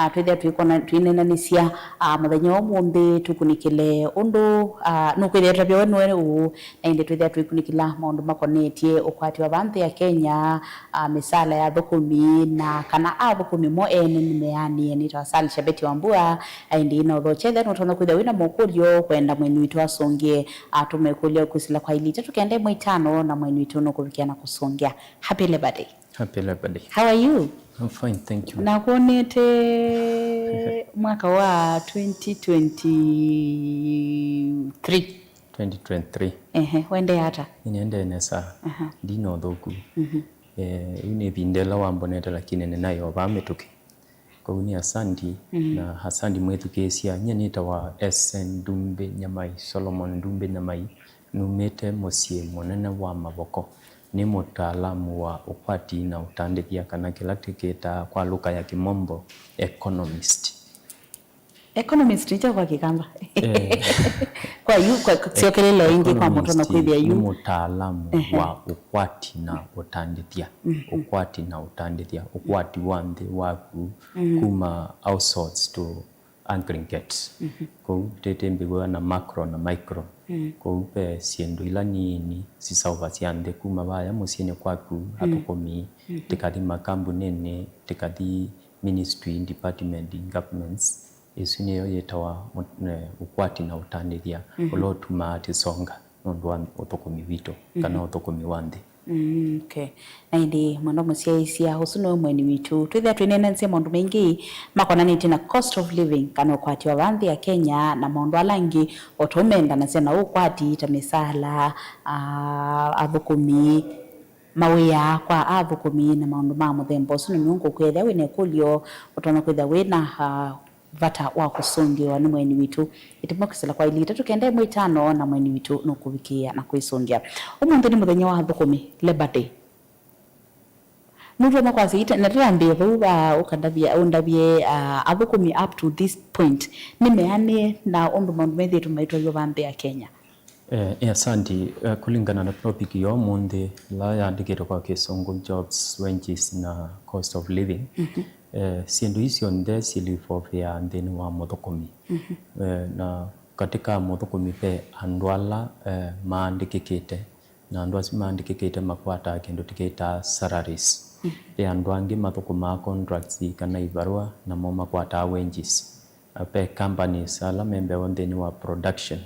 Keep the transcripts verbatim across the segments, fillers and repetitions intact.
ah, twĩthĩa twĩkona-, twĩneenanĩsya, ah, mũthenya wa ũmũnthĩ tũkunĩkĩle ũndũ, ah, nũkwĩthĩa tũtavya we nũe ũũ, na ĩndĩ twĩthĩa twĩkunĩkĩla maũndũ makonetye ũkwati wa va nthĩ ya Kenya, ah, mĩsaala ya athũkũmi, na kana athũkũmi mo ene nĩmeanĩe. Nĩtawa Sally Shabeti Wambua, na ĩndĩ na ũthokya ethĩa nũtonya kwĩthĩa wĩna mokũlyo kwenda mweni witũ asũngĩe, atũme ĩkũlyo kwĩsĩla kwa ilita tũkenda ĩmwe itano, na mweni witũ nũkũvikĩa na kũsũngĩa. Happy Labor Day. Happy Labor Day. How are you? I'm fine, thank you. Nakwonete mwaka wa twenty twenty-three. Twenty twenty-three. Ehe, wendee ata? Nĩnendee nesa. Aha. Ndina ũthũku. Mhm. Eh, yu nĩ ĩvinda ĩla wambonete, lakini nĩnaĩ o vaa mĩtũkĩ. Kwoou nĩ asandi, mhm, na asandi mwĩthukĩĩsya. Nyie nĩtawa S N Ndumbi Nyamai, Solomon Ndumbi Nyamai. Numĩte mũsyĩ mũnene wa Mavoko. Nĩ mũtaalamu wa ũkwati na ũtandĩthya, kana kĩla tũkĩtaa kwa lũka ya Kĩmombo economist. Economist nĩ kyaũ kwa Kĩkamba? Eh. Kwa yu, kwa, syokelela ĩngĩ kwa mũtonya kwĩthĩa yu. Nĩ mũtaalamu, ehe, wa ũkwati na ũtandĩthya. Mhm. Ũkwati na ũtandĩthya. Ũkwati wa nthĩ waku, mhm, kuma households to aggregate. Mhm. Kwoou tĩtĩmbĩw'a na macro na micro. Mm. Kwoou ve syĩndũ ila nini sisaũvasya nthĩ kuma vaya mũsyĩnĩ kwaku, mm, athũkũmi, mm, tĩkathi makambunĩnĩ, tĩkathi ministry, department, governments. Ĩsu nĩyo yĩtawa mũ-, eh, ũkwati na ũtandĩthya, mhm, ũla ũtumaa tĩsonga nũndũ wa ũthũkũmi witũ, kana, mhm, ũthũkũmi wa nthĩ. Mm, okay. Na ĩndĩ mwendwa mũsyaĩĩsya, ũsu nĩwe mweni witũ. Twĩthĩa twĩneenanĩsya maũndũ maingĩ makonanĩtye na cost of living, kana ũkwati wa va nthĩ ya Kenya, na maũndũ ala angĩ o tũmendanasya na ũkwati ta mĩsaala, ah, athũkũmi, mawĩa kwa athũkũmi, na maũndũ ma mũthemba ũsu. Na nũngũkwĩthĩa wĩna ĩkũlyo, ũtonya kwĩthĩa wĩna, ah, vata wa kũsũngĩwa nĩ mweni witũ. Ĩtĩmwa kwĩsĩla kwa ilita tũkenda ĩmwe itano, na mweni witũ nũkũvikĩĩa na kwĩsũngĩa. Ũmũnthĩ nĩ mũthenya wa athũkũmi, Labor Day. Nũtonya kwasya ite, na tũtambĩe vau va ũkandavya, ũndavye, ah, athũkũmi up to this point nĩmeanĩe na ũndũ maũndũ methĩĩtwe maitwaĩwa va nthĩ ya Kenya? Eh, eh, asanti. Eh, kũlingana na topic ya ũmũnthĩ, ĩla yaandĩkĩtwe kwa Kĩsũngũ, jobs, wages na cost of living, mhm, eh, syĩndũ ii syonthe syĩlivolvĩa nthĩnĩ wa mũthũkũmi. Mhm. Eh, na katika mũthũkũmi ve andũ ala, eh, maandĩkĩkĩte, na andũ asu maandĩkĩkĩte makwataa kĩndũ tũkĩtaa salaries. Mhm. Ve andũ angĩ mathũkũmaa contracts kana ivarũa, namo makwataa wages. Ve companies ala me mbee nthĩnĩ wa production,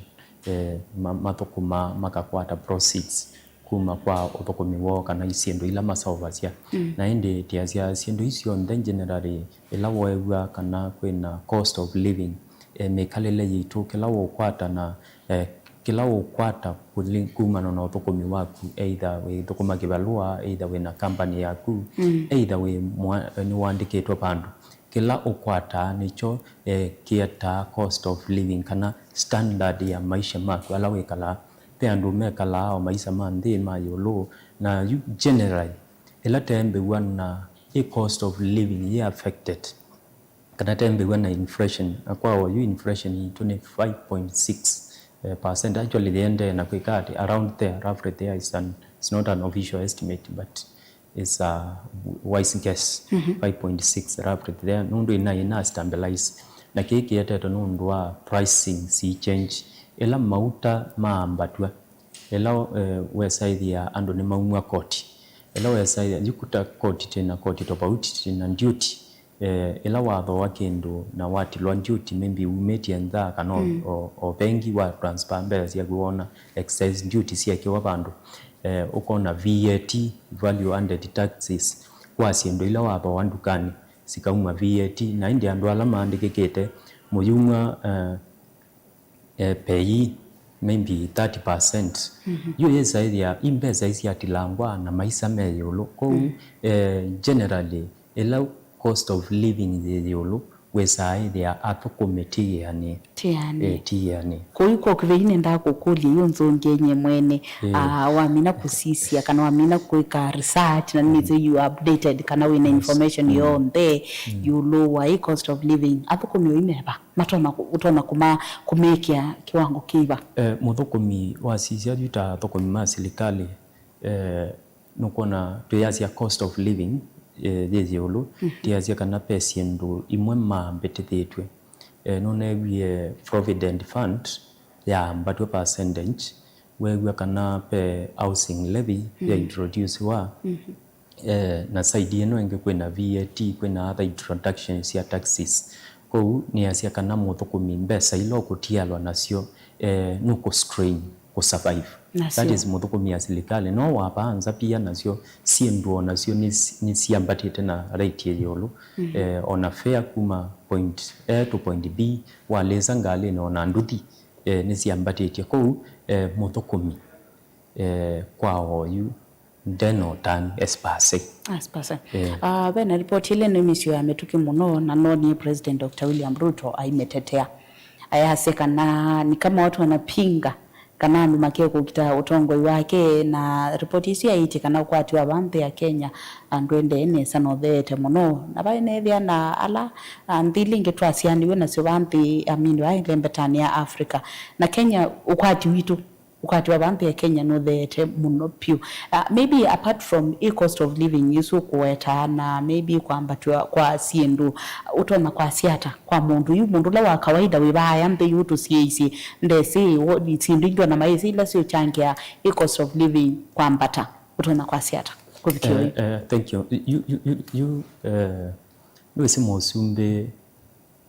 eh, ma-, mathũkũmaa makakwata proceeds kuma kwa ũthũkũmi woo kana syĩndũ ila maseũvasya. Mm. Na ĩndĩ tĩasya syĩndũ isu syonthe generally, ĩla weew'a kana kwĩna cost of living, eh, mĩkalĩle yitũ, kĩla ũkwata na, eh, kĩla ũkwata kũli-, kumana na ũthũkũmi waku, either wĩthũkũma kĩvalũa, either wĩna company yaku, mm, either wĩ mwa-, nĩwandĩkĩtwe vandũ. Kĩla ũkwataa nĩkyo, eh, kĩetaa cost of living, kana standard ya maisha maku ala wĩkalaa. Ve andũ mekalaa o maisha ma nthĩ ma ĩũlũ, na yu generally, ĩla tembĩw'a na ĩ cost of living yĩ affected, kana tembĩw'a na inflation. Na kwa oyu inflation yitũ nĩ five point six, eh, percent. Actually, yĩendee na kwĩka atĩ around there, roughly there is an, it's not an official estimate, but it's a wise guess, mhm, five point six roughly there, nũndũ ĩna, ĩna stabilize. Na kĩĩ kĩetetwe nũndũ wa pricing si change. Ĩla mauta maambatw'a, ĩla, eh, wesaĩthĩa andũ nĩmaumw'a koti, ĩla wesaĩthĩa, yu kũta koti, twĩna koti tofauti, twĩna duty. Eh, ĩla wathooa kĩndũ na watilwa duty, maybe umĩtye nza kana o, mm, o, o vengi wa transfer mbesa syaku, wona excise duty syekĩwa vandũ, eh, ũkona V A T, value added taxes, kwa syĩndũ ila wathooa ndukanĩ, sikauma V A T, na ĩndĩ andũ ala maandĩkĩkĩte mũyumw'a, eh, eh, pay maybe thirty percent. Mhm. Yu yĩsa ĩthĩa i mbesa ii syatilangwa na maisa me ĩũlũ. Kwoou, mhm, eh, generally, ĩla cost of living yĩ ĩũlũ, wĩsaa ĩthĩa athũkũmi ti ĩanĩe. Ti ĩanĩe. Eh, ti ĩanĩe. Kwoou kwa kĩvei nĩendaa kũkũlya yu nzũngĩe nyie mwene, eh, ah, wamina kũsisya kana wamina kwĩka research na nĩnĩsĩ you are updated kana wĩna, yes, information, mm, yonthe, mm, ĩũlũ wa ĩ cost of living, athũkũmi oyu meva? Matonya kũ-, ũtonya kũma-, kũmekĩa kĩwango kĩva? Eh, mũthũkũmi wasisya yu ta athũkũmi ma silikalĩ, eh, nũkwona twĩyasya cost of living, eh, yĩ ĩũlũ, mhm, ndĩasya kana ve syĩndũ imwe mambĩtĩthĩtw'e. Eh, nũneewie Provident Fund yaambatw'a percentage, weew'a kana ve housing levy, mhm, ya introduciwa. Mhm. Eh, na side ĩno ĩngĩ kwĩna V A T, kwĩna other introduction sya taxes. Kwoou nĩasya kana mũthũkũmi mbesa ila ũkũtialwa nasyo, eh, nũkũ strain kũ survive. Nasyo. That is mũthũkũmi ya silikalĩ. No wavaa nza pia nasyo syĩndũ o nasyo nĩ, nĩsyambatĩte na rate ĩ ĩũlũ. Mhm. Eh, ona fare kuma point A to point B, walĩsa ngalĩnĩ ona nduthi, eh, nĩsyambatĩtye. Kwoou, eh, mũthũkũmi eh, kwa oyu ndena ũtanu as per se. As per se. Eh. Ah, ve na ripoti ĩla nĩ mĩsyo ya mĩtũkĩ mũno, na nonie President Doctor William Ruto aimĩtetea. Ayasya kana ni kama watu wanapinga kana andũ makekũkita ũtongoi wake, na ripoti isu yaĩtye kana ũkwati wa vaa nthĩ ya Kenya andũ endee nesa na ũtheete mũno, na vaĩ neethĩa na ala, ah, nthĩ ila ingĩ twasyaanĩw'e nasyo vaa nthĩ, I mean, vaa ĩlembetanĩ ya Africa. Na Kenya ũkwati witũ ũkwati wa vaa nthĩ ya Kenya nũtheete mũno vyũ. Uh, maybe apart from ĩ cost of living ĩsu ũkũweta na maybe kwambatw'a kwa syĩndũ, ũtonya kwasya ata kwa mũndũ yu, mũndũ ũla wa kawaida wĩ vaaya nthĩ yu tũsiĩĩsye, ndesĩ wo-, syĩndũ ingĩ ona maĩsĩ ila siũchangĩa ĩ cost of living kwambata, ũtonya kwasya ata kũvikĩa Eh, ũyu? Eh, thank you. You, you, you, you, eh, nĩwĩsĩ mũsumbĩ,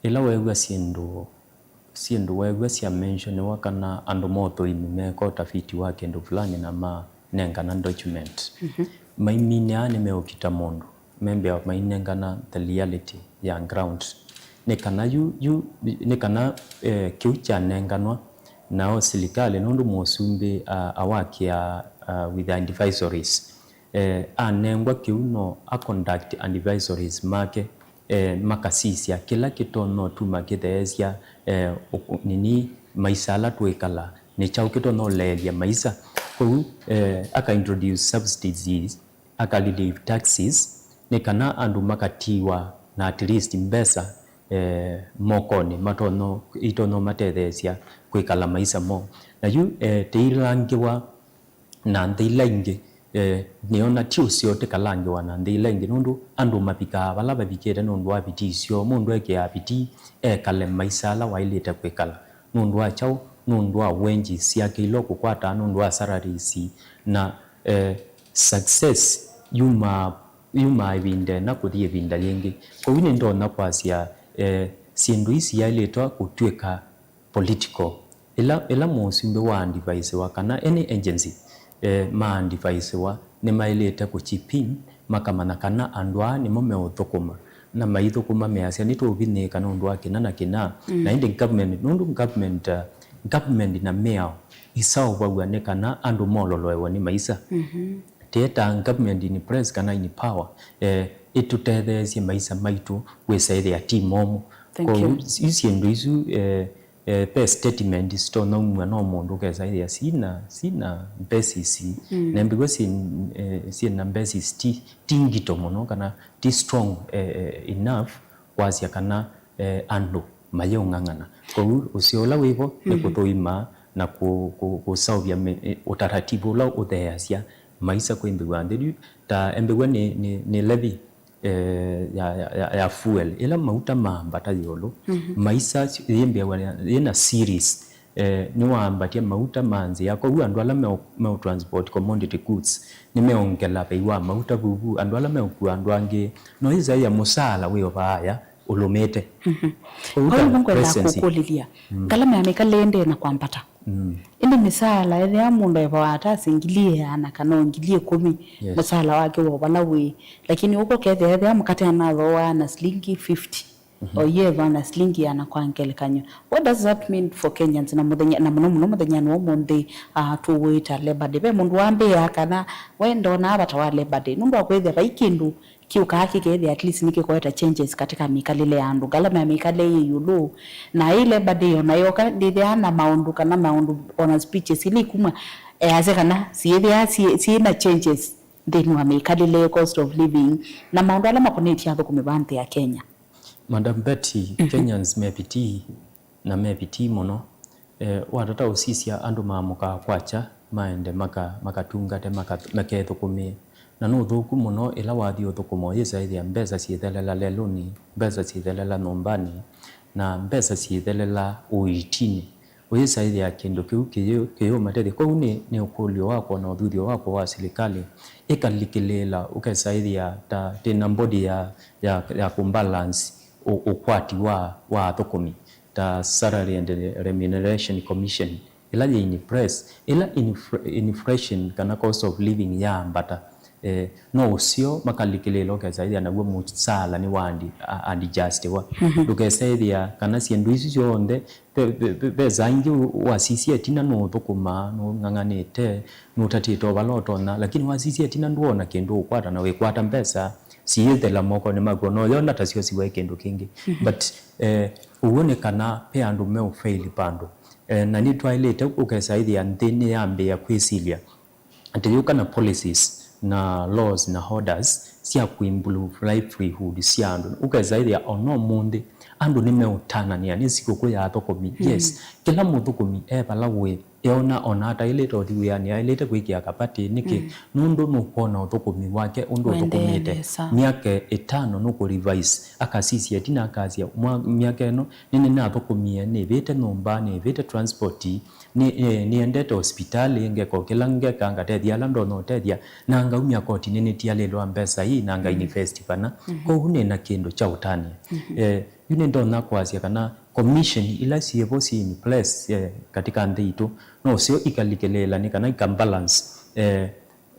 ĩla weew'a syĩndũ, syĩndũ weew'a sya mentionĩwa kana andũ ma ũthũimi meeka ũtafiti wa kĩndũ fulani na manengana document, mhm, maiminĩaa nĩmeũkita mũndũ, membĩa mainengana the reality ya ground. Nĩ kana yu, yu, nĩ kana, eh, kĩu kyanenganwa, nao silikalĩ, nũndũ mũsumbĩ, ah, awakĩa, ah, with advisories, eh, anengwa kĩu no a conduct advisories make, eh, makasisya kĩla kĩtonya ũtuma kĩtheesya, eh, ũku-, nini, maisa ala twĩkala, nĩ kyaũ kĩtonya ũleelya maisa. Kwoou, eh, aka introduce subsidies, aka relieve taxes, nĩ kana andũ makatiwa na at least mbesa, eh, mokonĩ, matonyo, itonyo matetheesya kwĩkala maisa moo. Na yu, eh, tĩilangĩwa na nthĩ ila ingĩ, eh, nĩona ti ũseo tĩkalangĩwa na nthĩ ila ingĩ, nũndũ andũ mavikaa vala vavikĩte nũndũ wa vitii syoo. Mũndũ ekĩaa vitii ekale maisa ala waĩlĩte kwĩkala. Nũndũ wa kyaũ? Nũndũ wa wages syake ila ũkũkwataa, nũndũ wa salaries, na, eh, success yumaa, yumaa ĩvinda ĩna kũthi ĩvinda yĩngĩ. Kwoou nĩndonya kwasya, eh, syĩndũ ii siyaĩlĩtwa kũtw'ĩka political. Ĩla, ĩla mũsumbĩ wa advicewa kana any agency, eh, ma advicewa, nĩmaĩlĩte kũ chip in, makamanya kana andũ aa nĩmo meũthũkũma, na maithũkũma measya, "Nĩtũũvinyĩĩka nũndũ wa kĩna na kĩna." Mm. Na ĩndĩ government, nũndũ government, uh, government na mĩao isaũvaw'a nĩ kana andũ mololoewe nĩ maisa. Mhm. Tĩeta government in place kana in power, eh, ĩtũtetheesye maisa maitũ wĩsa ĩthĩa ti momũ. Thank you. Kwoou yu syĩndũ isu, eh, eh, ve statement sitonya umw'a no mũndũ ũkesa ĩthĩa sina, sina basis, mm, na mbĩw'a syĩ, eh, syĩna basis ti, ti ngito mũno kana ti strong, eh, eh, enough kwasya kana, eh, andũ mayĩũng'ang'ana. Kwoou ũseo ũla wĩvo nĩ, mhm, kũthũima na kũ-, kũ-, kũseũvya mĩ-, eh, ũtaratibu ũla ũtheeasya maisa kwĩ mbĩw'a nthĩ. Yu ta embĩw'a nĩ, nĩ, nĩ levy, eh, ya, ya, ya, ya fuel, ĩla mauta maambata ĩũlũ, mhm, maisa yĩmbĩawa yĩna series, eh, nĩwaambatya mauta ma nzĩa. Kwoou andũ ala meũ-, meũ transport commodity goods nĩmeongela vei wa mauta vuvu. Andũ ala meũkua andũ angĩ, no ĩsaĩa mũsaala wĩ o vaaya ũlũmĩte. Mhm. Kwoou ta nĩvo ngwenda kũkũlĩlya. Mm. Ngalama ya mĩkalĩle ĩendee na kwambata. Mm. Ĩndĩ mĩsaala, ethĩwa mũndũ evawa atasi ngili ĩana kana o ngili ĩkũmi, yes, mũsaala wake wa vala wĩ. Lakini ũko kethĩa, ethĩwa mũkate anathooa na silingi fifty, mhm, o yeva na silingi ĩana kwa ngelekany'o. What does that mean for Kenyans? Na mũthenya, na mũno mũno mũthenyanĩ wa ũmũnthĩ, ah, tũwĩta Labor Day. Ve mũndũ wambĩĩa kana we ndonaa vata wa Labor Day. Nũndũ wa kwĩthĩa vai kĩndũ kĩũkaa kĩkethĩa at least nĩkĩkoeta changes katika mĩkalĩle ya andũ. Ngalama ya mĩkalĩle yĩ ĩũlũ. Na ĩ Labor Day ona yoka, ndĩthĩaa na maũndũ kana maũndũ ona speeches ila ikumwa, easya kana syĩthĩaa syĩ, syĩ na changes nthĩnĩ wa mĩkalĩle, cost of living, na maũndũ ala makonetye athũkũmi va nthĩ ya Kenya. Madam Betty, mhm, Kenyans me vitii, na me vitii mũno. Eh, watata ũsisya andũ maamũkaa kwakya, maende maka-, makatungate, maka-, makethũkũmĩe. Na nĩ ũthũku mũno ĩla wathi ũthũkũma ũyĩsa ĩthĩa mbesa syĩthelela lelũnĩ, mbesa syĩthelela nyũmbanĩ, na mbesa syĩthelela ũiitinĩ. Ũyĩsa ĩthĩa kĩndũ kĩu kĩyĩ-, kĩyĩũmatethya. Kwoou nĩ, nĩ ũkũlyo wakwa na ũthuthyo wakwa wa silikalĩ ĩkalikĩlĩĩla, ũkesa ĩthĩa ta twĩ na body ya, ya, ya kũbalance ũ-, ũkwati wa, wa athũkũmi ta Salary and Remuneration Commission, ĩla yĩ in place, ĩla infl-, inflation kana cost of living yaambata, eh, no ũseo makalikĩlĩĩla ũkesa ĩthĩa naw'o mũsaala nĩ wa andi-, a-, adjustiwa. Ndũkesa ĩthĩa kana syĩndũ isu syonthe, ve, ve, ve, ve saa ingĩ wasisya ĩtina nũũthũkũmaa, nũng'ang'anĩte, nũtatĩte o vala ũtonya, lakini wasisya ĩtina ndwona kĩndũ ũkwata na wĩkwata mbesa siĩthela mokonĩ maku, na ũyona ta syosiwe kĩndũ kĩngĩ. But, eh, ũw'o nĩ kana ve andũ meũfail vandũ. Eh, na nĩtwaĩlĩte ũkesa ĩthĩa nthĩ nĩyambĩĩa kwĩsilya atĩ yũka na policies na laws na orders sya kũimprove livelihood sya andũ. Ũkesa ĩthĩa ona ũmũnthĩ andũ nĩmeũtananĩa nĩ sikũkũ ya athũkũmi. Yes, kĩla mũthũkũmi e vala wĩ, eona ona ataĩlĩte ũthi wĩanĩ, aĩlĩte kwĩkĩa kapatĩ. Nĩkĩ? Nũndũ nũkwona ũthũkũmi wake ũndũ ũthũkũmĩte. Myaka ĩtano nũkũ revise, akasisya ĩtina akasya, "Mwa-, myaka ĩno nĩnĩnathũkũmie, nĩvĩte nyũmba, nĩvĩte transport, nĩ-, eh, nĩendete hospitalĩ, ngeka o kĩla ngeka, ngatethya ala ndonya ũtethya, na ngaumya koti nĩnĩtialĩlwa mbesa ii na nga invest vana." Kwoou nĩna kĩndũ kya ũtanĩa. Eh, yu nĩndonya kwasya kana commission ila syĩvo syĩ in place, eh, katika nthĩ itũ, no syo ikalikĩlĩĩla nĩ kana ika balance, eh,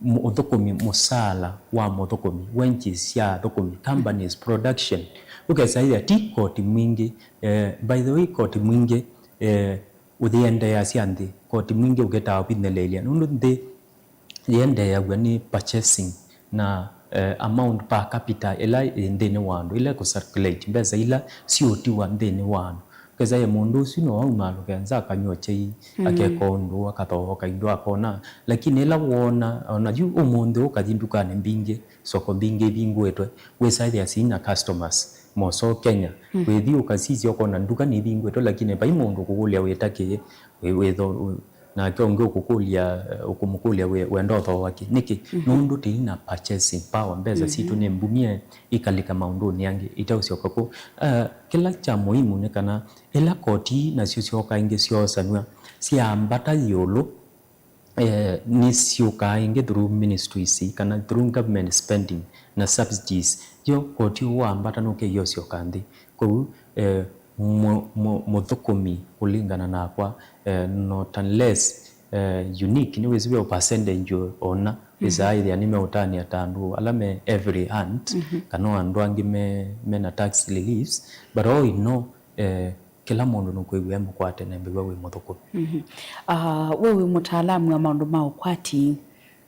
mu-, ũthũkũmi, mũsaala wa mũthũkũmi, wages sya athũkũmi, companies, production. Ũkesa ĩthĩa ti koti mwingĩ, eh, by the way, koti mwingĩ, eh, ũyĩendeeasya nthĩ, koti mwingĩ ũketaa ũvinyĩlĩĩlya, nũndũ nthĩ yĩendeeaw'a nĩ purchasing na, eh, amount per capita ĩla yĩ nthĩnĩ wa andũ, ĩla ĩkũ circulate, mbesa ila siũtiwa nthĩnĩ wa andũ. Ũkesa ĩ mũndũ ũsu no aumaalũke nza akanywa chai, akeka ũndũ, akathooka indo akona, lakini ĩla woona, ona yu ũmũnthĩ ũkathi ndukanĩ mbingĩ, soko mbingĩ ivingũĩtwe, wĩsa ĩthĩa sina customers. Mosoo Kenya, wĩthi ũkasisya ũkona nduka nĩivingũĩtwe, lakini vai mũndũ ũkũkũlya wĩta kĩĩ, wĩ-, wĩtho-, nake ũngĩ ũkũkũlya, eh, ũkũmũkũlya wĩ-, wenda ũthooa kĩ. Nĩkĩ? Nũndũ tĩi na purchasing power, mbesa sitũ nĩ mbumie ikalika maũndũnĩ angĩ iteũsyoka kũu. Eh, kĩla kya mũimu nĩ kana ĩla koti nasyo syoka ingĩ syoosanw'a, syaambata ĩũlũ, eh, nĩsyũkaa ĩngĩ through ministries kana through government spending na subsidies. Yo koti ũũ waambata nũkĩie ũsyoka nthĩ. Kwoou, eh, mũ-, mũ-, mũthũkũmi kũlingana nakwa, eh, not unless, eh, unique, nĩwĩsĩ ve percentage ona wĩsaa ĩthĩa nĩmeũtanĩa ta andũ ala me every hand, kana o andũ angĩ me, mena tax reliefs, but all in all, eh, kĩla mũndũ nũkwĩw'a e mũkwate nembew'a wĩ mũthũkũmi. Ah, we wĩ mũtaalamu wa maũndũ ma ũkwati,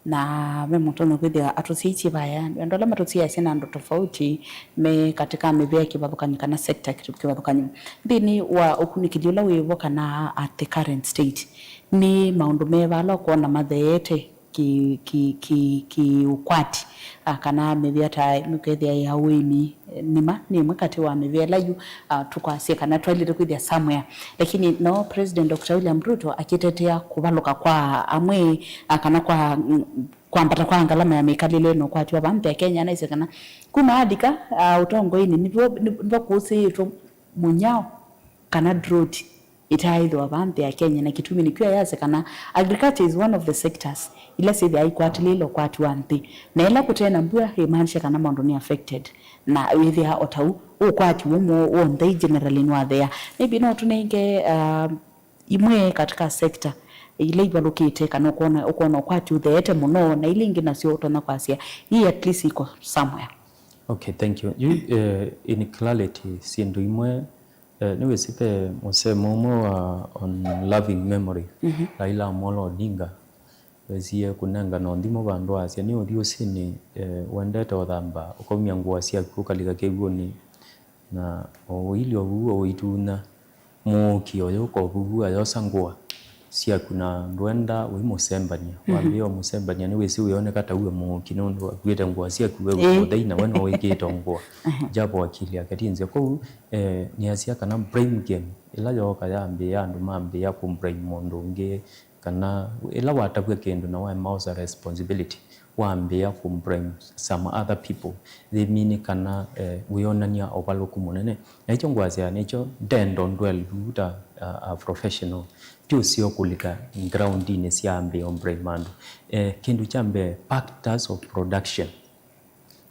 na ve mũtonya kwĩthĩa atũsyaĩtye vaya, andũ ala matũsyaĩasya na andũ tofauti me katika mĩvĩa kĩvathũkany'o kana sector kĩ-, kĩvathũkany'o. Nthĩnĩ wa ũkunĩkĩli ũla wĩvo kana at the current state, nĩ maũndũ meva ala ũkwona matheete kĩ, kĩ, kĩ, kĩ ũkwati, ah, kana mĩvĩa ta nũkethĩa ya ũĩmi, eh, nĩma nĩ ĩmwe katĩ wa mĩvĩa ĩla yu, ah, tũkwasya kana twaĩlĩte kwĩthĩa somewhere. Lakini no President Doctor William Ruto akĩtetea kũvalũka kwa amwe, ah, kana kwa, mm, kwambata kwa ngalama ya mĩkalĩle na ũkwati wa vaa nthĩ ya Kenya, anaisye kana kuma alika, ah, ũtongoinĩ nĩvo, nĩ-, nĩvo kũsĩĩtwe mũnyao kana drought ĩtaaĩthĩwa vaa nthĩ ya Kenya, na kĩtumi nĩkyo ayasya kana agriculture is one of the sectors ila syĩthĩawa ikwatĩlĩĩle ũkwati wa nthĩ, na ĩla kũte na mbua, ĩmaanisha kana maũndũ nĩ affected, na wĩthĩaa o ta ũu ũkwati w'o mwo w'onthe generally nĩwathea. Maybe no tũnenge, uh, imwe katika sector ila ivalũkĩte kana ũkwona, ũkwona ũkwati ũtheete mũno, na ila ingĩ nasyo ũtonya kwasya ii at least iko somewhere. Okay, thank you. You, uh, in clarity, syĩndũ imwe, eh, nĩwĩsĩ ve mũsemo ũmwe wa on loving memory, Raila Amolo Odinga, wesie kũnengana nthimo vandũ asya, nĩ ũthi ũsĩnĩ, eh, wendete ũthamba, ũkaumya ngũa syaku ũkalika kĩw'ũnĩ, na o ũilye ũvuvu o ũitunya, mũũki oyũka ũvuvu ayosa ngũa syaku na ndwenda ũimũsembany'a. Wambĩĩa ũmũsembany'a, nĩwĩsĩ wĩoneka ta uwe mũũki nũndũ akuĩte ngũa syaku we wĩ mũthei na we no wĩkĩĩte o ngũa. Japo akili yake ti nzeo. Kwoou, eh, nĩasya kana blame game ĩla yooka yambĩĩa andũ mambĩĩa kũ blame mũndũ ũngĩ, kana ĩla watavw'a kĩndũ na waema osa responsibility, wambĩĩa kũmbraim some other people, yĩmini kana, eh, wĩonany'a ũvalũku mũnene. Na ĩkyo ngwasya nĩkyo ndendo ndwelvu ta a, a professional. Ti ũseo kũlika groundinĩ syambĩĩa ũmbraim andũ. Eh, kĩndũ kya mbee, factors of production,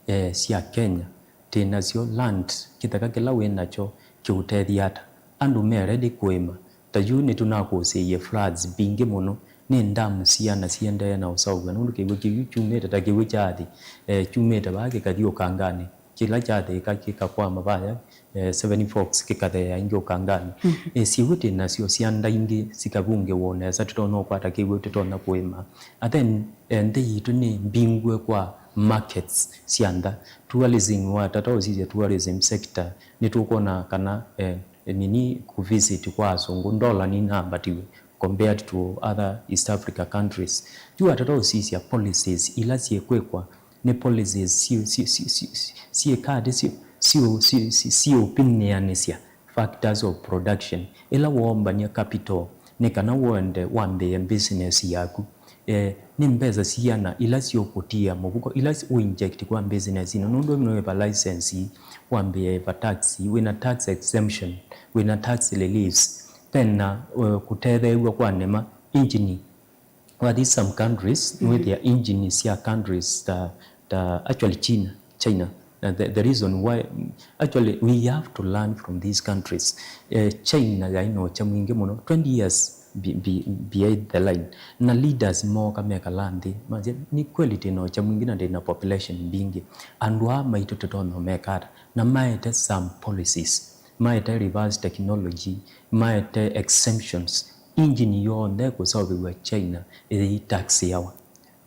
eh, sya Kenya, twĩ nasyo land, kĩtheka kĩla wĩ nakyo kĩũtethya ata? Andũ me ready kũĩma? Ta yu nĩtũnakũsĩĩie floods mbingĩ mũno, nĩ ndamu siana siendee na ũseũvw'a, nũndũ kĩw'ũ kĩu kyumĩte ta kĩw'ũ kya Athi, eh, kyumĩte vaa kĩkathi ũkanganĩ, kĩla kyathĩĩka kĩkakwama vaya, eh, Seven Forks kĩkatheea ĩngĩ ũkanganĩ. Eh, syĩw'ũ twĩ nasyo sya nda ingĩ sikavungĩwa o nesa, tũtonya ũkwata kĩw'ũ, tũtonya kũĩma. And then, eh, nthĩ yitũ nĩ mbingũe kwa markets sya nda. Tourism, watata ũsisya tourism sector, nĩtũkwona kana, eh, nini kũvisit kwa asũngũ, ndola ninambatiwe compared to other East Africa countries. Yu watata ũsisya policies ila syĩkwĩkwa, nĩ policies syĩ, syĩ, syĩ, syĩ, syĩka atĩ syĩ, syĩ, syĩ, syĩ, syĩũpinĩanĩsya factors of production. Ĩla woombany'a capital nĩ kana wende wambĩĩe business yaku, eh, nĩ mbesa siana ila syũkũtia mũvuko, ila ũinject kwa business ĩno, nũndũ nĩwĩva license, wambĩĩe ĩva tax, wĩna tax exemption, wĩna tax reliefs, vena, eh, kũtetheew'a kwa nema, engine. Wathi some countries, nĩwĩthĩa engine sya countries ta, ta actually China, China. Uh, the, the reason why, actually, we have to learn from these countries. Eh, China yaĩ na ũkya mwingĩ mũno. Twenty years be, be, behind the line. Na leaders mooka mekala nthĩ, masya, "Nĩ kweli twĩ na ũkya mwingĩ na twĩ na population mbingĩ. Andũ aa maitũ tũtonya meka ata?" Na maete some policies. Maete reverse technology, maete exemptions. Engine yonthe kũseũvĩw'a China ĩyĩitaxĩawa.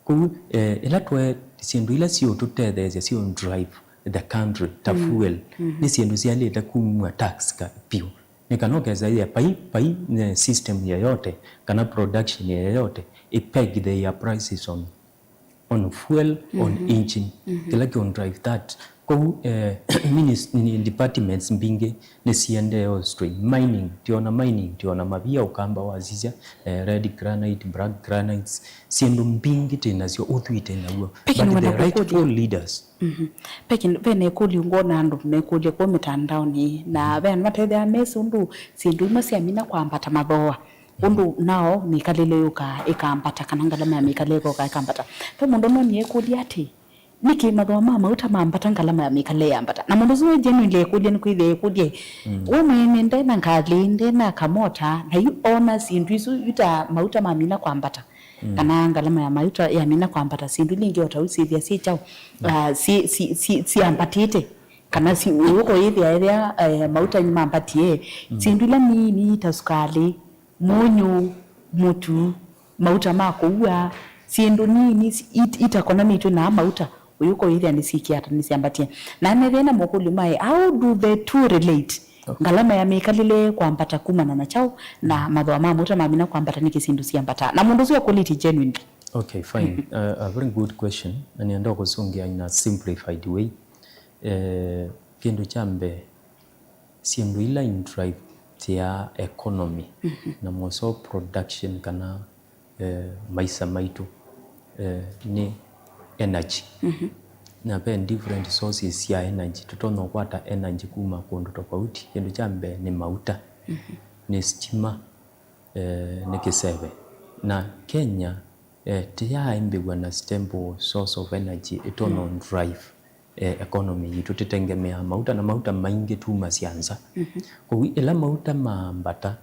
Kwoou, eh, ĩla twe syĩndũ ila siũtũtetheesya siũ drive the country ta fuel, nĩ syĩndũ syaĩlĩte kumw'a tax ka, vyũ. Nĩ kana ũkesa yĩe pai, pai, eh, system yeyote kana production yeyote ĩ peg their prices on, on fuel, on engine. Kĩla kĩũ drive that. Kwoou, eh, minis-, ni, departments mbingĩ nĩsiendee o straight. Mining, tiona mining, tiona mavia ũkamba wasisya, eh, red granite, black granites, syĩndũ mbingĩ twĩ nasyo, ũthwii twĩ naw'o. But the rightful leaders. Ve kĩndũ, ve na ĩkũlyo ngwona andũ mekũlya kũu mĩtandaonĩ, na ve andũ matethĩaa mesĩ ũndũ syĩndũ imwe syamina kwambata mathooa, ũndũ nao mĩkalĩle yũkaa ĩkambata, kana ngalama ya mĩkalĩle ĩkoka ĩkambata. Ve mũndũ ũmwe nĩekũlya atĩ, nĩkĩ mathooa ma mauta mambata, ngalama ya mĩkalĩle yambata? Na mũndũ ũsu genuinely ekũlya, nĩkwĩthĩa ekũlya, we mwene nde na ngalĩ, nde na kamota, na yu ona syĩndũ isu yu ta mauta mamina kwambata, kana ngalama ya mauta yamina kwambata, syĩndũ ila ingĩ o ta u syĩthĩa syĩ kyaũ, ah, si, si, si, siambatĩte, kana si, ũyũko yĩthĩa ethĩa, eh, mauta nĩmambatie, syĩndũ ila nini ta sukalĩ, mũnyũ, mũtu, mauta ma kũua, syĩndũ nini si, it, itakonanĩtw'e na mauta, ũyũko yĩthĩa nĩsikiata nĩsiambatie. Na nethĩa na mokũlyo maĩ, how do the two relate? Ngalama ya mĩkalĩle kwambata kumana na kyaũ, na mathooa ma mauta mamina kwambata nĩkĩ syĩndũ siambataa? Na mũndũ ũsu ekũlĩtye genuinely. Okay, fine. Uh, a very good question. Na nĩenda kũsũngĩa in a simplified way. Eh, kĩndũ kya mbee, syĩndũ ila indrivetĩaa economy na mũseo production kana eh, maisa maitũ, eh, nĩ energy. Na ve different sources sya energy. Tũtonya ũkwata energy kuma kũndũ tofauti. Kĩndũ kya mbee nĩ mauta, nĩ stima, eh, nĩ kĩseve. Na Kenya, eh, tĩyaaĩmbĩw'a na stable source of energy ĩtonya drive eh, economy yitũ tĩtengemeaa mauta, na mauta maingĩ tumasya nza. Kwoou ĩla mauta maambata,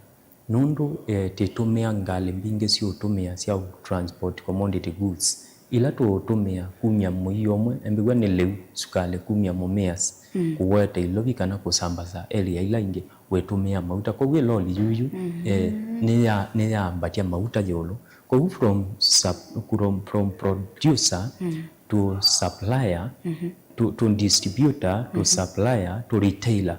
nũndũ, eh, tĩtũmĩa ngalĩ mbingĩ siũtũmĩa sya transport commodity goods, ila tũũtũmĩa kumya mũio ũmwe, embĩw'a nĩ lĩu, sukalĩ kumya mũmĩas, kũweta ilovi kana kũsambasa area ila ingĩ wĩtũmĩa mauta. Kwoou ĩloli yuyu, eh, nĩya-, nĩyaambatya mauta ĩũlũ. Kwoou from sup-, from, from producer to supplier, to, to distributor, to supplier, to retailer.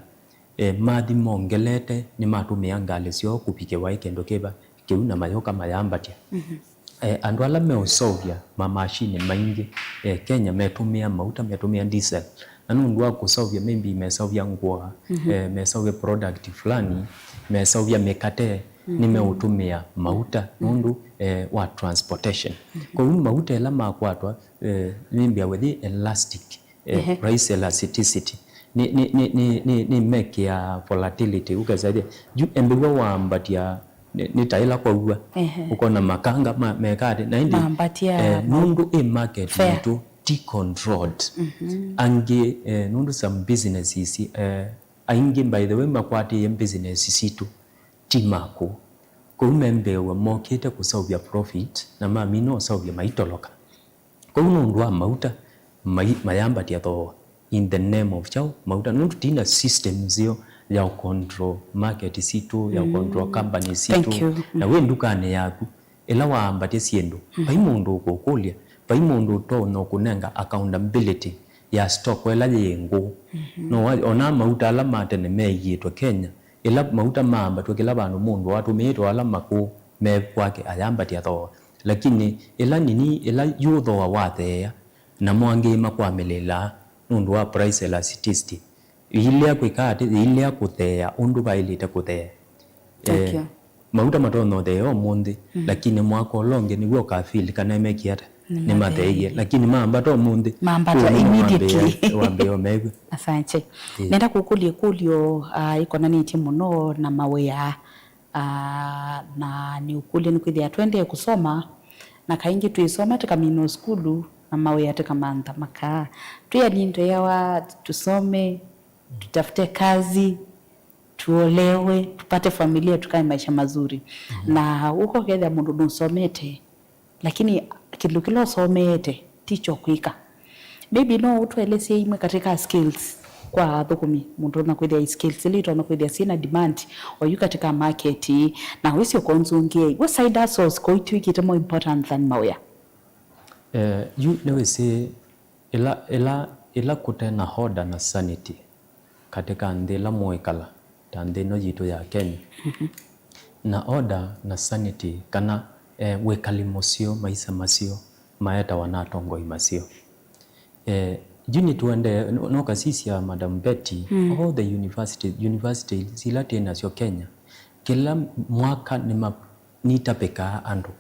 Eh, mathi mongelete, nĩmatũmĩa ngalĩ syoo kũvikĩwa ĩ kĩndũ kĩva kĩu na mayoka mayambatya. Eh, andũ ala meũseũvya mamashini maingĩ, eh, Kenya metũmĩa mauta, metũmĩa diesel. Na nũndũ wa kũseũvya, maybe meseũvya ngũa, eh, meseũvya product fulani, meseũvya mĩkate, nĩmeũtũmĩa mauta nũndũ, eh, wa transportation. Kwoou mauta ĩla makwatwa, eh, nĩmbĩa wĩthĩ elastic, eh, Ehe. price elasticity. Nĩ, nĩ, nĩ, nĩ, nĩ, nĩmekĩaa volatility, ũkesa ĩthĩa yu embĩw'a waambatya nĩ, nĩ ta ĩla kwaua. Ehe. Ũkona makanga ma, mekaa atĩ, na ĩndĩ, Mambatya eh, nũndũ ĩ market fare. Yitũ ti controlled. Angĩ, eh, nũndũ some businesses, eh, aingĩ, by the way, makwatĩĩe business sitũ ti makũ. Kwoou membeew'a mokĩte kũseũvya profit, na mamina ũseũvya maitoloka. Kwoou nũndũ wa mauta, mai-, mayambatya thooa in the name of kyaũ? Mauta, nũndũ tũtina system nzeo ya control market sitũ, ya control company sitũ. Thank you. Na wĩ ndukanĩ yaku, ĩla waambatya syĩndũ, vai mũndũ ũkũkũlya, vai mũndũ ũtonya kũnenga accountability ya stock ĩla yĩ ngũũ. No wa-, ona mauta ala ma tene meeĩtwe Kenya, ĩla mauta maambatw'a kĩla vandũ mũndũ atũmĩĩtwe ala makũũ me kwake ayambatya thooa. Lakini ĩla nini, ĩla yu thooa watheea, namo angĩ makwamĩlĩlaa nũndũ wa price elasticity. Yĩilea kwĩka atĩ, yĩilea kũtheea ũndũ vaĩlĩte kũtheea. Eh, Thank you. Mauta matonya ũtheea ũmũnthĩ, lakini mwaka ũla ũngĩ nĩw'o ũkafeel kana mekie ata? Nĩmatheeie. Nĩmatheeie. Lakini maambata ũmũnthĩ, Maambata kũu nĩmo immediately. Wambĩĩa, wambĩĩa ũmew'a. Asante. Ĩĩ. Nenda kũkũlya ĩkũlyo, ah, ĩkonanĩtye mũno na mawĩa. Ah, na nĩũkũlya nĩkwĩthĩa tũendee kũsoma, na kaingĩ twĩsoma tĩkamina sukulu, na mawĩa tĩkamantha makaa. Twĩ anini tweawa tusome, tutafute kazi, tuolewe, tupate familia, tukae maisha mazuri. Na ũko ũkethĩa mũndũ nũsomete, lakini kĩndũ kĩla ũsomeete ti kyo kwĩka. Maybe no ũtũelesye imwe katika skills kwa athũkũmi, mũndũ ũtonya kwĩthĩa skills ila itonya kwĩthĩa syĩna demand oyu katika market, na wĩsĩ ũkonzũngĩe iw'o side hustles kũu itw'ĩkĩte more important than mawĩa. Eh, yu nĩwĩsĩ ĩla, ĩla, ĩla kũte na order na sanity katika nthĩ ĩla mũĩkala, ta nthĩ ĩno yitũ ya Kenya. Na order na sanity, kana, eh, wĩkali mũseo, maisa maseo maetawa na atongoi maseo. Eh, yu nĩtũendee, no, nokasisya Madam Betty, all the universities, universities ila twĩ nasyo Kenya, kĩla mwaka nĩma-, nitapĩkaa andũ.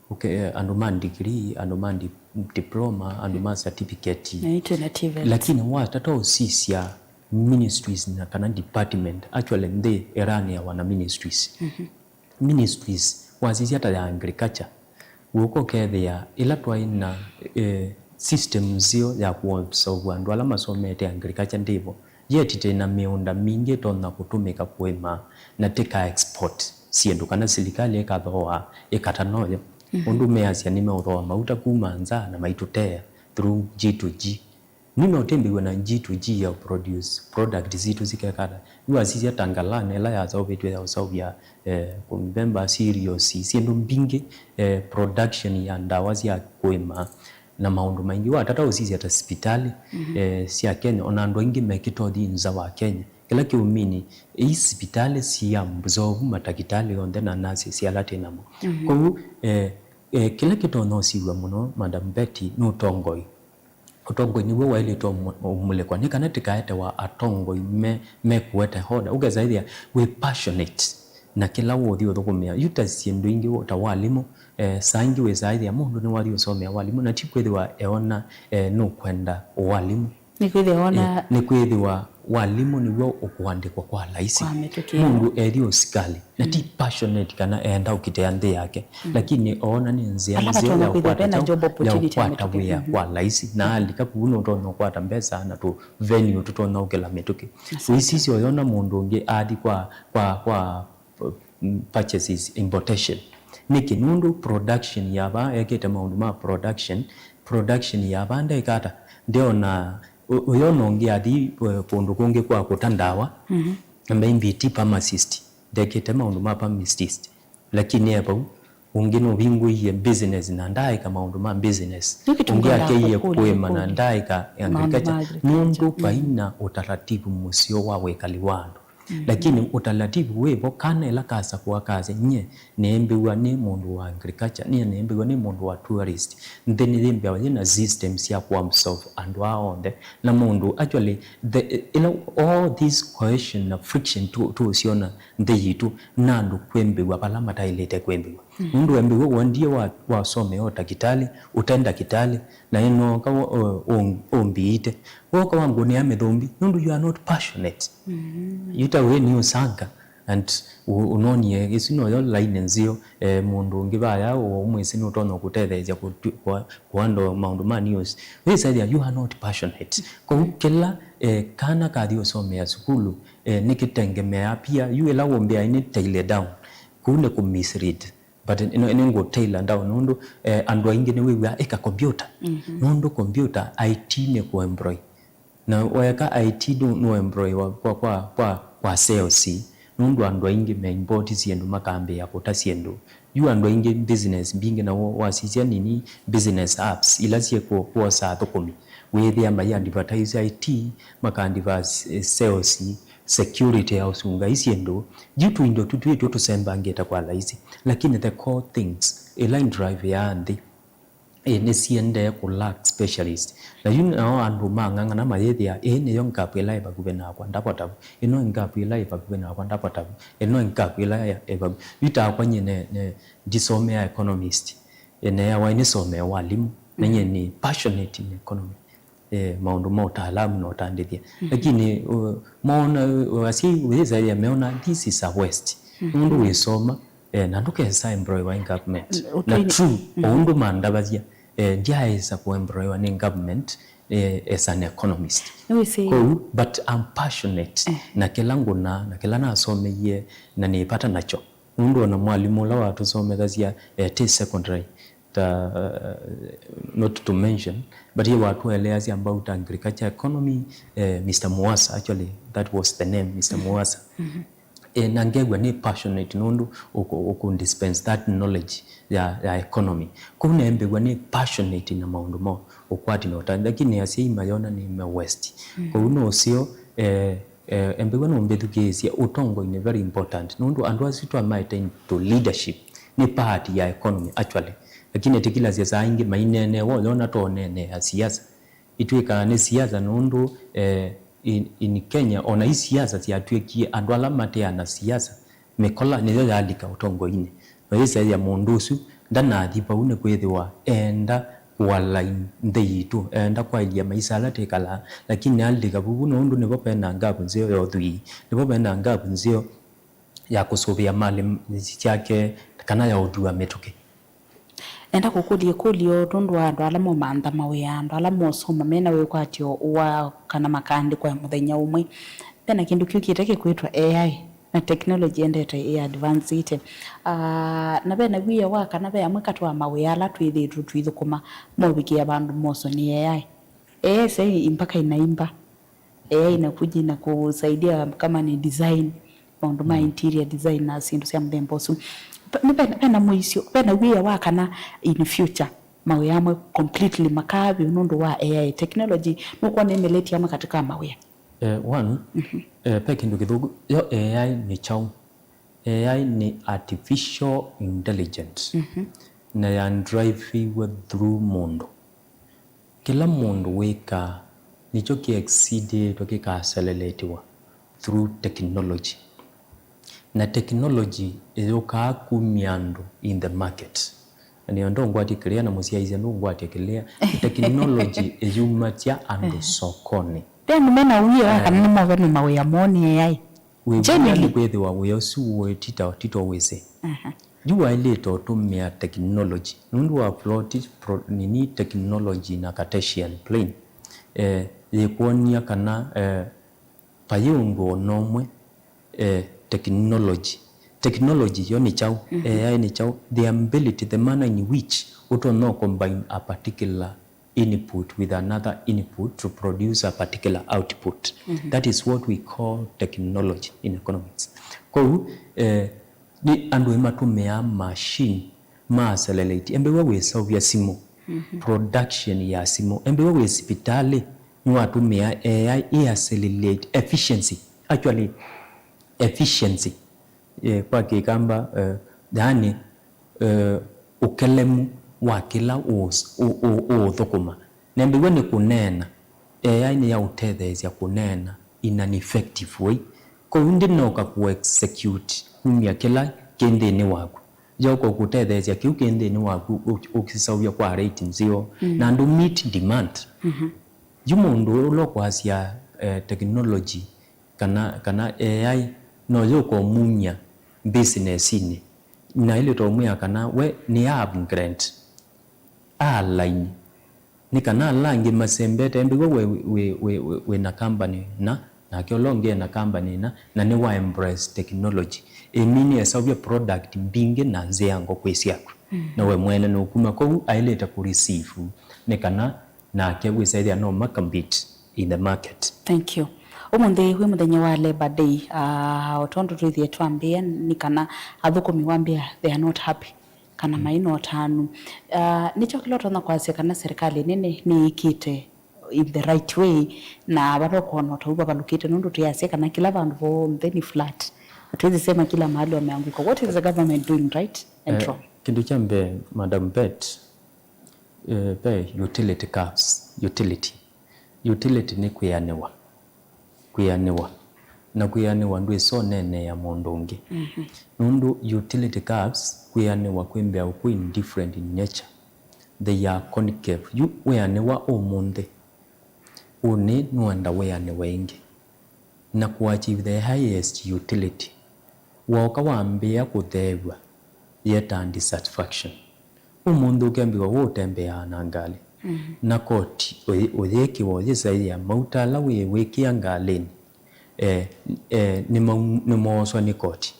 Okay, eh, andũ ma degree, andũ ma di-, diploma, andũ ma certificate. Na itwĩ na TVET. Lakini watata ũsisya ministries na kana department, actually nthĩ ĩranĩawa na ministries. Ministries, wasisya ta ya agriculture, wũka ũkethĩa ĩla twaĩ na, eh, system nzeo ya kũabsorb andũ ala masomete agriculture ndĩvo. Yet twĩ na mĩũnda mingĩ ĩtonya kũtũmĩka kũĩma na tĩka export syĩndũ kana silikalĩ ĩkathooa ĩkata noyo. Ũndũ measya nĩmeũthooa mauta kuma nza na maitũtea through G to G. Nĩ no tĩmbĩw'e na G to G ya produce product sitũ sikekata. Yu wasisya ta ngalani ĩla yaseũvĩtw'e ya ũseũvya, eh, mbemba, cereals, syĩndũ mbingĩ, eh, production ya ndawa sya kũĩma. Na maũndũ maingĩ. Watata ũsisya ta sipitalĩ, eh, sya Kenya, ona andũ aingĩ mekĩtothi nza wa Kenya. Kĩla kĩũmini, ii sipitalĩ siambusovu matakĩtalĩ onthe na nurses ala twĩ namo. Kwoou, eh, eh, kĩla kĩtonya ũsiw'a mũno, Madam Betty, nĩ ũtongoi. Ũtongoi nĩw'o waĩlĩtwe ũmũ-, ũmulĩkwa. Nĩ kana tĩkaetewa atongoi me, mekũete order. Ũkesa ĩthĩa wĩ passionate na kĩla ũthi ũthũkũmĩa. Yu ta syĩndũ ingĩ ta walimũ, eh, saa ingĩ wĩsaa ĩthĩa mũndũ nĩwathi ũsomea walimũ, na ti kwĩthĩwa eona, eh, nũkwenda ũwalimũ. Nĩ kwĩthĩwa ona Eh, nĩ kwĩthĩwa walimũ nĩw'o ũkũandĩkwa kwa laisi. Kwa mĩtũkĩ. Mũndũ ethi ũsikalĩ, na ti passionate kana eenda ũkitea nthĩ yake, lakini oona nĩ nzĩa Ala nzeo matonya ya kwĩthĩwa kwata vena kyaũ, job ya opportunity ya ũkwata mĩtũkĩ. Wĩa kwa laisi. Na alika kũu nũtonya ũkwata mbesa na tũ venue tũtonya ũkĩla mĩtũkĩ. Asante. Ũisisya ũyona mũndũ ũngĩ athi kwa, kwa, kwa, mm, purchases, importation. Nĩkĩ? Nũndũ production ya vaa ekĩte maũndũ ma production, production ya vaa ndekata, ndeona, ũ-, ũyona ũngĩ athi, eh, kũndũ kũngĩ kwa kũta ndawa, na maybe ti pharmacist, ndekĩte maũndũ ma pharmacist, lakini e vau, ũngĩ nũvingũie business na ndaaĩka maũndũ ma business. Nĩ kĩtumi ũngĩ ndendaa akeie kũkũlya kũĩma na kũlya ndaaĩka maũndũ ma agriculture. Agriculture. Nũndũ vai na ũtaratibu mũseo wa wĩkali wa andũ. Lakini utaratibu wĩ vo, kana ĩla kasakũa kasya, "Nyie nĩmbĩw'a nĩ mũndũ wa agriculture, nyie nĩmbĩw'a nĩ mũndũ wa tourist." Nthĩ nĩyĩmbĩawa yĩ na system sya kũ-absorb andũ aa onthe. Na mũndũ, actually, the, ĩla all this cohesion na friction tũ-, tũũsyona nthĩ yitũ, na andũ kwĩmbĩw'a vala mataĩlĩte kwĩmbĩw'a. Nũndũ wembĩw'a wendie wa, wasomea ũtakitali, ũte ndakitali, na ĩnooka wa-, ũ-, ũ-, ũmbiite. Woka wangũnĩa mĩthũmbi, nũndũ you are not passionate. Yu ta wĩ nĩ ũsanga, and ũ-, ũnonie, ĩsu noyo laini nzeo, eh, mũndũ ũngĩ vaya, ũ-, ũmwĩsĩ nũtonya kũtetheesya kũtwi-, kwa, kũandwa maũndũ ma news. Wĩsethĩa you are not passionate. Kwoou kĩla, eh, kana kathi ũsomea sukulu, eh, nĩkĩtengemeaa pia, yu ĩla wũmbĩa nĩ tailor down, kũu nĩ kũ-misread. But ĩno nĩ ngũ tailor down nũndũ, eh, andũ aingĩ nĩwĩw'aa ĩka computer. Nũndũ computer, I T nĩ kũ-employ. Na weka I T ndũ-, nũemploywa kwa, kwa, kwa, kwa sales. Nũndũ andũ aingĩ me import syĩndũ makambĩĩa kũta syĩndũ. Yu andũ aingĩ business mbingĩ na wo-, wasisya nini business apps ila syĩ kũ-, kwosa athũkũmi. Wĩthĩa mai advertise I T, maka advertise, eh, sales, security ya ũsunga i syĩndũ. Yu tũindo tũtwĩtũ tũsembangĩte kwa laisi. Lakini the core things ila i drive ya nthĩ, ĩ, nĩsiendee kũ-lack specialist. Na yu nao andũ mang'ang'ana mayĩthĩa, ĩ, nĩyo gap ĩla ĩ vakuvĩ nakwa, ndavota vu. Ĩno ĩ gap ĩla ĩ vakuvĩ nakwa, ndavota vu. Ĩno ĩ gap ĩla ĩ, ĩ vakuvĩ. Yu takwa nyie ne, ne, ndisomea economist. Ĩ, neeawa nĩsomee walimu. Na nyie nĩ passionate in economy. Eh, maũndũ ma ũtaalamu na ũtandĩthya. Lakini, uh, moona, uh, asyai wĩsavya meona, this is a waste. Nũndũ wĩsoma, eh, na ndũkesa employwa in government. Na true, o ũndũ mandavasya, eh, ndyaĩsa kũemploywa nĩ government, eh, as an economist. Nĩwĩsĩ. Kwoou, but I'm passionate na kĩla ngũnaa, na kĩla nasomeie, na nĩvata nakyo. Nũndũ ona mwalimũ ũla watũsomethasya, eh, tĩ secondary, ta, uh, not to mention, but ye watũeleasya about agriculture economy, eh, Mister Muasa, actually, that was the name, Mister Muasa. Eh, na ngew'a nĩ passionate nũndũ ũkũ-, ũkũ-dispense that knowledge ya, ya economy. Kwoou nembĩw'a nĩ passionate na maũndũ ma ũkwati na ũtandĩthya, lakini asyai mayona nĩ me waste. Kwoou no ũseo, eh, eh, embĩw'a nũmbĩthukĩĩsye. Ũtongoi nĩ very important nũndũ andũ asu twamaete into leadership nĩ part ya economy actually. Lakini ĩtĩkĩlasya saa ingĩ maineeneewa ũyona tooneenea siasa. Itw'ĩkaa nĩ siasa nũndũ, eh, in, in Kenya, ona i siasa syatw'ĩkie andũ ala mateana siasa, mĩkola nĩyo yalika ũtongoinĩ. Na yĩsethĩa mũndũ ũsu ndanathi vau nĩkwĩthĩwa eenda kũalign nthĩ yitũ, eenda kwaĩlya maisa ala twĩkalaa, lakini alika vuvu nũndũ nĩvo vena ngavu nzeo ya ũthwii, nĩvo vena ngavu nzeo ya kũsũvĩa malĩ syake kana ya ũthua mĩtũkĩ. Nenda kũkũlya ĩkũlyo nũndũ wa andũ ala momantha mawĩa, andũ ala mosoma mena wĩkwatyo wa kana makaandĩkwa mũthenya ũmwe. Vena kĩndũ kyũkĩte kĩkwĩtwa A I, na technology yendete ĩ advancĩte. Ah, na vena wia wa kana ve amwe katĩ wa mawĩa ala twĩthĩĩtwe tũithũkũma movikĩa vandũ moswa nĩ A I. A I sai mpaka inaimba. A I inakuja inakusaidia kama ni design, maũndũ ma interior design na syĩndũ sya mũthemba ũsu. Pe-, nĩ vena, vena mũisyo, vena wia wa kana in future mawĩa amwe completely makavĩũ nũndũ wa A I technology. Nũkwona ĩmeleti amwe katika mawĩa. Eh, one, eh, ve kĩndũ kĩthũku, yo A I nĩ kyaũ? A I nĩ artificial intelligence. Na ya driviwe through mũndũ. Kĩla mũndũ wĩkaa nĩkyo kĩ exceedĩtwe kĩkaseleletiwa through technology. Na technology ĩyũkaa kumya andũ in the market. Na nĩyo ndũngwatya kĩlĩa na mũsyaĩĩsya ndũngwatya kĩlĩa. Technology ĩyumatya andũ sokonĩ. Ve andũ mena wia wa kana nĩmove nĩ mawĩa moo nĩ A I. Wĩw'ĩa nĩ kwĩthĩwa wĩa ũsu wĩ tito, tito wĩsĩ. Yu waĩlĩte ũtũmĩa technology. Nũndũ wa plot, pro-, nini technology na Cartesian plane, eh, yĩkwony'a kana, eh, vayĩ ũndũ o na ũmwe, eh, technology. Technology yo nĩ kyaũ? A I nĩ kyaũ? The ability, the manner in which ũtonya combine a particular input with another input to produce a particular output. That is what we call technology in economics. Kwoou, eh, nĩ andũ ĩmatũmĩaa machine ma accelerate. Embĩw'a wĩseũvya simũ, production ya simũ. Embĩw'a wĩ sipitalĩ, nĩwatũmĩa A I ĩ accelerate efficiency. Actually, efficiency, eh, kwa Kĩkamba, eh, yaani, eh, ũkelemu wa kĩla ũũs-, ũ-, ũ-, ũũthũkũma. Nembĩw'a nĩ kũneena, A I nĩyaũtetheesya kũneena in an effective way. Kwoou ndĩnoka kũ execute kumya kĩla kĩ nthĩnĩ waku. Yoka kũtetheesya kĩu kĩ nthĩnĩ waku ũ-, ũkĩseũvya kwa rate nzeo, mm, na andũ meet demand. Mhm. Yu mũndũ ũla ũkwasya, eh, technology kana, kana A I no yũka ũmuny'a business-inĩ, na ĩlĩ tomwĩa kana we nĩ upgrade, a align, nĩ kana ala angĩ masembete, embĩw'a we wĩ, wĩ, wĩ, wĩ na company na, nake ũla ũngĩ ena company na, na nĩ wa embrace technology. Ĩmini esaũvya product mbingĩ na nzĩa ngũkũ syaku. Mm. Na we mwene nũkuma kũu aĩlĩte kũ receive, nĩ kana nake wĩsa ĩthĩa no maka compete in the market. Thank you. Ũmũnthĩ wĩ mũthenya wa Labor Day, ah, o tondũ twĩthĩe twambĩĩa nĩ kana athũkũmi wambĩa they are not happy, kana, mm, mai na ũtanu. Ah, nĩkyo kĩla ũtonya kwasya kana serikali nene nĩĩkĩte in the right way, na vala ũkwona ũtau vavalũkĩte, nũndũ twĩasya kana kĩla vandũ vonthe nĩ flat. Hatuwezi sema kila mahali wameanguka. What is the government doing right and, eh, wrong? Kĩndũ kya mbee, Madam Bet, eh, ve utility curves, utility. Utility nĩ kwĩanĩwa. Kwĩanĩwa. Na kwĩanĩwa ndwĩsa ũneenea mũndũ ũngĩ. Mhm. Nũndũ utility curves, kwĩanĩwa kwĩmbĩawa kwĩ indifferent in nature. They are concave. Yu wĩanĩwa ũmũnthĩ, ũnĩ nũenda wĩanĩwe ĩngĩ. Na kũ achieve the highest utility, wooka wambĩĩa kũtheew'a, yĩetaa dissatisfaction. Ũmũnthĩ ũkembĩwa we ũtembeaa na ngalĩ, mhm, na koti ũyĩ-, ũyĩkĩwa ũyĩsaĩa mauta ala wĩ wĩkĩa ngalĩnĩ, eh, eh, nĩmau-, nĩmooswa nĩ koti.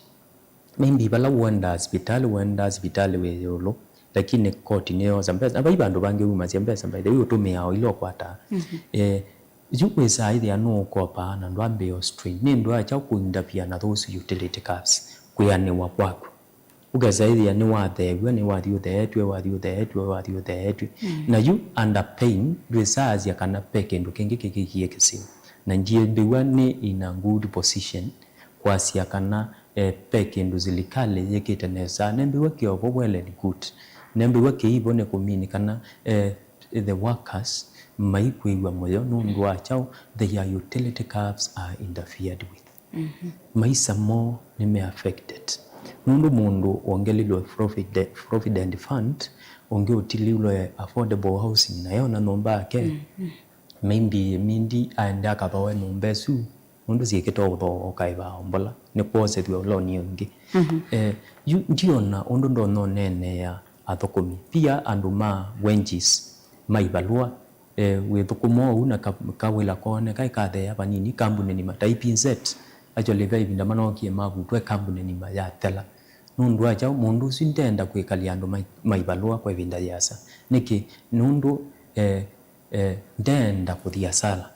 Maybe vala ũendaa sivitalĩ, ũendaa sivitalĩ wĩ ĩũlũ, lakini koti nĩyosa mbesa. Na vai vandũ vangĩ wumasya mbesa, by the way, ũtũmĩaa o ila ũkwataa. Mhm. Eh, yu wĩsaa ĩthĩa nũũkopaa na ndwambĩĩa strain. Nĩ ndwaa kyaũ kũinterfere na those utility curves, kwĩanĩwa kwaku? Ũkesa ĩthĩa nĩwatheew'a, nĩwathi ũtheetw'e, wathi ũtheetw'e, wathi ũtheetw'e. Mm. Na yu under pain, ndwĩsaasya kana ve kĩndũ kĩngĩ kĩkĩkie kĩseo. Na ndyĩmbĩw'a nĩ in a good position kwasya kana, eh, ve kĩndũ silikalĩ yĩkĩte nesa. Nembĩw'a kĩovo well and good. Nembĩw'a kĩivo nĩ kũmini kana, eh, the workers maikwĩw'a mũyo nũndũ wa kyaũ, their utility curves are interfered with. Mhm. Maisa moo nĩme affected. Nũndũ mũndũ wongelilwe Provide-, Provident Fund, ũngĩ ũtililwe affordable housing, na yona nyũmba yake, mhm, maybe mindi aende akathoe nyũmba ĩsu, nũndũ syĩkĩtwe ũthooka ĩvaa mbola, nĩkwosethw'a ũlonĩ ũngĩ. Mhm. Eh, yu ndiona ũndũ ndonya ũneenea athũkũmi. Pia andũ ma wages, ma ivalũa, eh, wĩthũkũma ũu na ka-, kawĩla kooneka ĩkatheea vanini, kambunĩ nima ta E P Z, actually, ve ĩvinda manookie mavutwa ĩkambunĩ nima yathela. Nũndũ wa kyaũ? Mũndũ ũsu ndenda kwĩkalya andũ ma, ma ivalũa kwa ĩvinda yĩasa. Nĩkĩ? Nũndũ, eh, eh, ndenda kũthi asala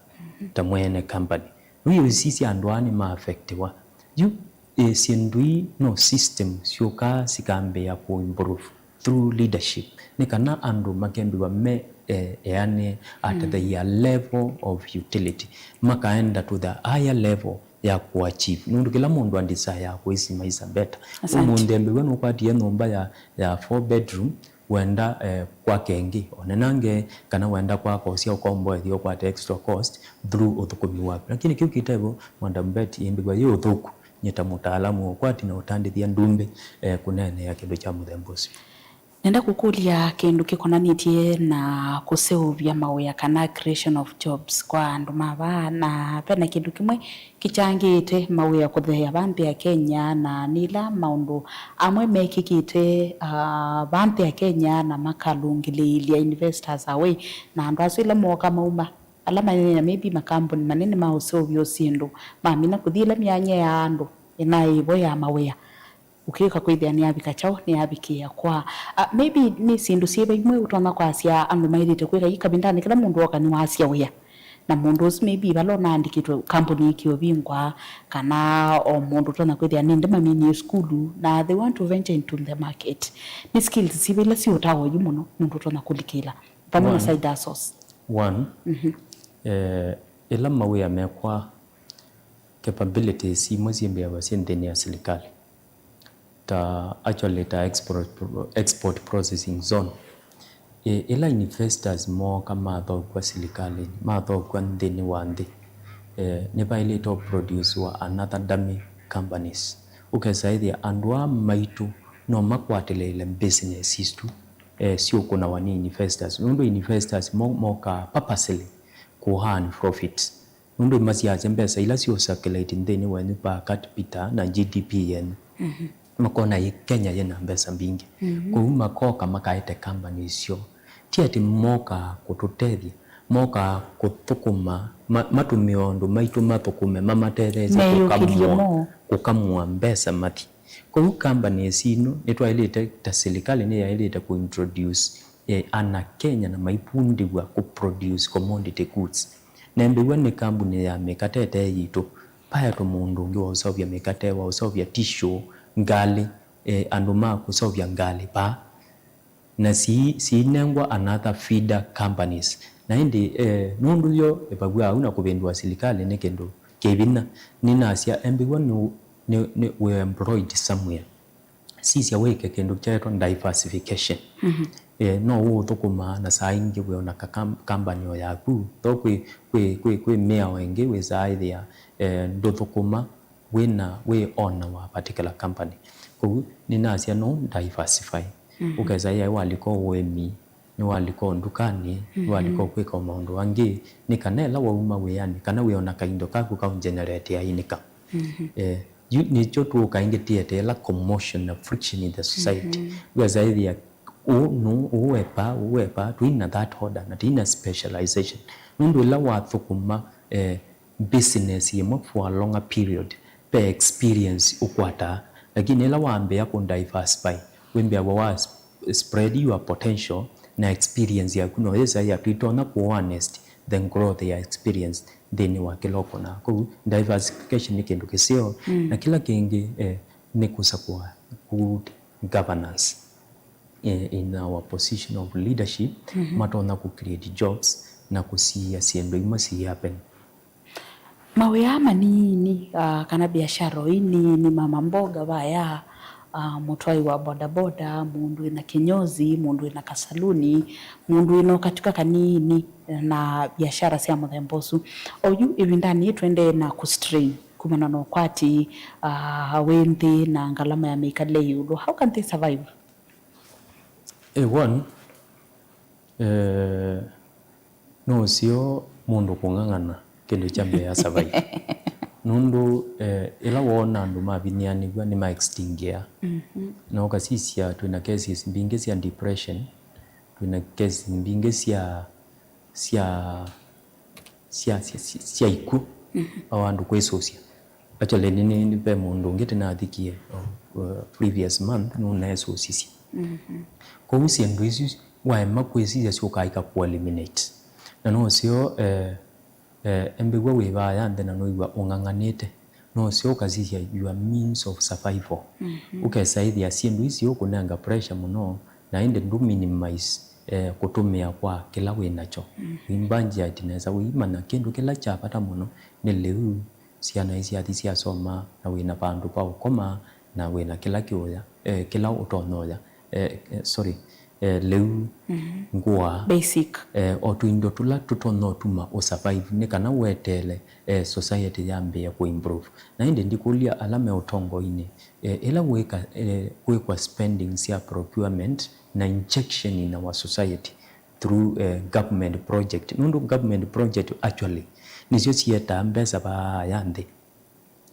ta mwene company. Yu ũsisya andũ aa nĩma affectiwa. Yu, eh, syĩndũ ii no system syũkaa sikambĩĩa kũ improve through leadership, nĩ kana andũ makembĩwa me, eh, eanĩe at, mm, their level of utility, makaenda to the higher level ya kũ achieve, nũndũ kĩla mũndũ andesire kũishi maisha better. Asante. Ũmũnthĩ embĩw'a nũkwatie nyũmba ya, ya four bedroom, wenda, eh, kwaka ĩngĩ, onenange kana wenda kwaka ũsya ũkomboethya ũkwate extra cost through ũthũkũmi waku. Lakini kĩu kĩtevo, Madam Bet, ĩmbĩw'a yĩ ũthũku, nyie ta mũtaalamu wa ũkwati na ũtandĩthya ndumbĩ, eh, kũneenea kĩndũ kya mũthemba ũsu. Nenda kũkũlya kĩndũ kĩkonanĩtye na kũseũvya mawĩa kana creation of jobs kwa andũ ma vaa, na vena kĩndũ kĩmwe kĩkyangĩĩte mawĩa kũtheea vaa nthĩ ya Kenya, na nĩ ĩla maũndũ amwe mekĩkĩte, ah, vaa nthĩ ya Kenya na makalũngĩlĩĩlya investors away, na andũ asu ĩla mooka mauma, ala manene na maybe makambuni manene ma ũseũvya syĩndũ, mamina kũthi ĩla myanya ya andũ ĩnaĩvo ya mawĩa. Ũkĩka kwĩthĩa nĩyavika kyaũ, nĩyavikĩĩa kwa. Ah, maybe nĩ syĩndũ syĩva imwe ũtonya kwasya andũ maĩlĩte kwĩka ii kavindanĩ kĩla mũndũ ooka nĩwasya wĩa. Na mũndũ ũsu maybe vala ũnaandĩkĩtwe kambuni ĩkĩũvingwa, kana o mũndũ ũtonya kwĩthĩa nĩndĩ maminie sukulu, na they want to venture into the market. Nĩ skills syĩva ila siũtawa yu mũno mũndũ ũtonya kũlikĩla? Vamwe na, one, side hustles. One, mhm, eh, ĩla mawĩa mekwa Capabilities imwe syĩmbĩawa syĩ nthĩnĩ ya silikalĩ, ta actually ta export, export processing zone. Ĩ, ĩla investors mooka mathokw'a silikalĩnĩ, mathokw'a nthĩnĩ wa nthĩ, eh, nĩvaĩlĩte ũproducewa another dummy companies. Ũkesa ĩthĩa andũ aa maitũ no makwatĩlĩĩle business isu, eh, syũkũnawa nĩ investors. Nũndũ investors mo-, mokaa purposely kũ earn profits. Nũndũ masyaasya mbesa ila syũ circulate nthĩnĩ wenyu per capita na G D P yenyu. Mhm. Makona ĩ Kenya yĩna mbesa mbingĩ. Mhm. Kwoou makoka makaete company icio. Ti atĩ mokaa kũtũtethya, mokaa kũthũkũma, ma-, matũmĩe andũ maitũ mathũkũme, mamatetheesye meyũkĩlye kũkamũa, mo. Kũkamũa mbesa mathi. Kwoou companies ino nĩtwaĩlĩte, ta silikalĩ nĩyaĩlĩte kũ introduce, eh, ana Kenya na maivundĩw'a kũ produce commodity goods. Nembĩw'a nĩ kambuni ya mĩkate ĩte yitũ. Vaetwe mũndũ ũngĩ wa ũseũvya mĩkate, wa ũseũvya tissue, ngalĩ, eh, andũ ma kũseũvya ngalĩ vaa. Na si-, siinengwa another feeder companies. Na ĩndĩ, eh, nũndũ yo ĩvaw'a au na kũvĩndũa silikalĩ nĩ kĩndũ kĩ vinya, nĩnasya embĩw'a nĩ, nĩ, nĩ we're employed somewhere. Sisya wĩke kĩndũ kyeetwa diversification. Mhm. Eh, no ũũthũkũmaa na saa ingĩ wĩona ka kam-, company o yaku. Though kwĩ, kwĩ, kwĩ, kwĩ mĩao ĩngĩ wĩsaa ĩthĩa, eh, ndũthũkũma wĩna, wĩ owner wa particular company. Kwoou nĩnasya no diversify. Mhm. Ũkesa yaĩ walika ũĩmi, nĩwalika o ndukanĩ, mhm, nĩwalika o kwĩka o maũndũ angĩ, nĩ kana ĩla wauma wĩanĩ, kana wĩona kaindo kaku kaũgeneretea income. Mhm. Eh, yu nĩkyo tũũka ĩngĩ tĩete ĩla commotion na friction in the society. Mhm. Wĩasa ĩthĩa, ũũ nũ, ũũ epa, ũũ epa, twĩna that order, na twĩna specialization. Nũndũ ĩla wathũkũma, eh, business ĩmwe for a longer period, ve experience ũkwataa, lakini ĩla wambĩĩa kũ diversify, wĩmbĩawa wa sp-, spread your potential na experience yaku, no yĩsa ya twĩtonya kũ harness the growth ya experience nthĩnĩ wa kĩla ũkũnaa. Kwoou diversification nĩ kĩndũ kĩseo, mm, na kĩla kĩngĩ, eh, nĩ kũsakũa good governance, eh, in our position of leadership, mhm, matonya kũ create jobs na kũsiĩa syĩndũ imwe si happen. Mawĩa manini, ah, kana biashara ii nini, mama mboga vaya, ah, mũtwai wa bodaboda, mũndũ wĩna kinyozi, mũndũ wĩna kasaluni, mũndũ wĩna o katuka kanini, na biashara sya mũthemba ũsu. Oyu ĩvindanĩ yĩĩ tũendee na kũ strain kumana na ũkwati, ah, wĩ nthĩ na ngalama ya mĩikalĩle ĩũlũ. How can they survive? Eh, one, eh, no ũseo mũndũ kũng'ang'ana kĩndũ kya mbee a survive. Nũndũ, eh, ĩla woona andũ mavinyĩanĩw'a nĩ ma extinguea. Mhm. Na ũkasisya twĩna cases mbingĩ sya depression, twĩna cases mbingĩ sya, sya sya, sya, sya, sya ikw'ũ, mhm, o andũ kwĩsũsya. Actually, nĩ, nĩ, nĩ ve mũndũ ũngĩ tĩnathikie, uh, previous month, nũneesũsisye. Mhm. Kwoou syĩndũ isu waema kwĩsisya syũkaa ikakũ eliminate. Na no ũseo, eh, eh, embĩw'a wĩ vaya nthĩ na nũĩw'a ũng'ang'anĩte. No ũseo ũkasisya your means of survival. Mhm. Ũkesa ĩthĩa syĩndũ isi ũkũnenga pressure mũno, na ĩndĩ ndũ minimize, eh, kũtũmĩa kwa kĩla wĩ nakyo. Mhm. Wĩ budget nesa, wĩimanya kĩndũ kĩla kya vata mũno nĩ lĩu, syana ii syathi syasoma, na wĩna vandũ va ũkoma, na wĩna kĩla kĩũya, eh, kĩla ũtonya ũya, eh, eh, sorry, eh, lĩu, mhm, ngũa, basic, eh, o tũindo tũla tũtonya ũtuma ũ survive nĩ kana weteele, eh, society yambĩĩe kũ improve. Na ĩndĩ ndikũlya ala me ũtongoinĩ, eh, ĩla wĩka, eh, kwĩkwa spending sya procurement na injection in our society through, eh, government project. Nũndũ government project actually nĩsyo siyetaa mbesa vaa ya nthĩ.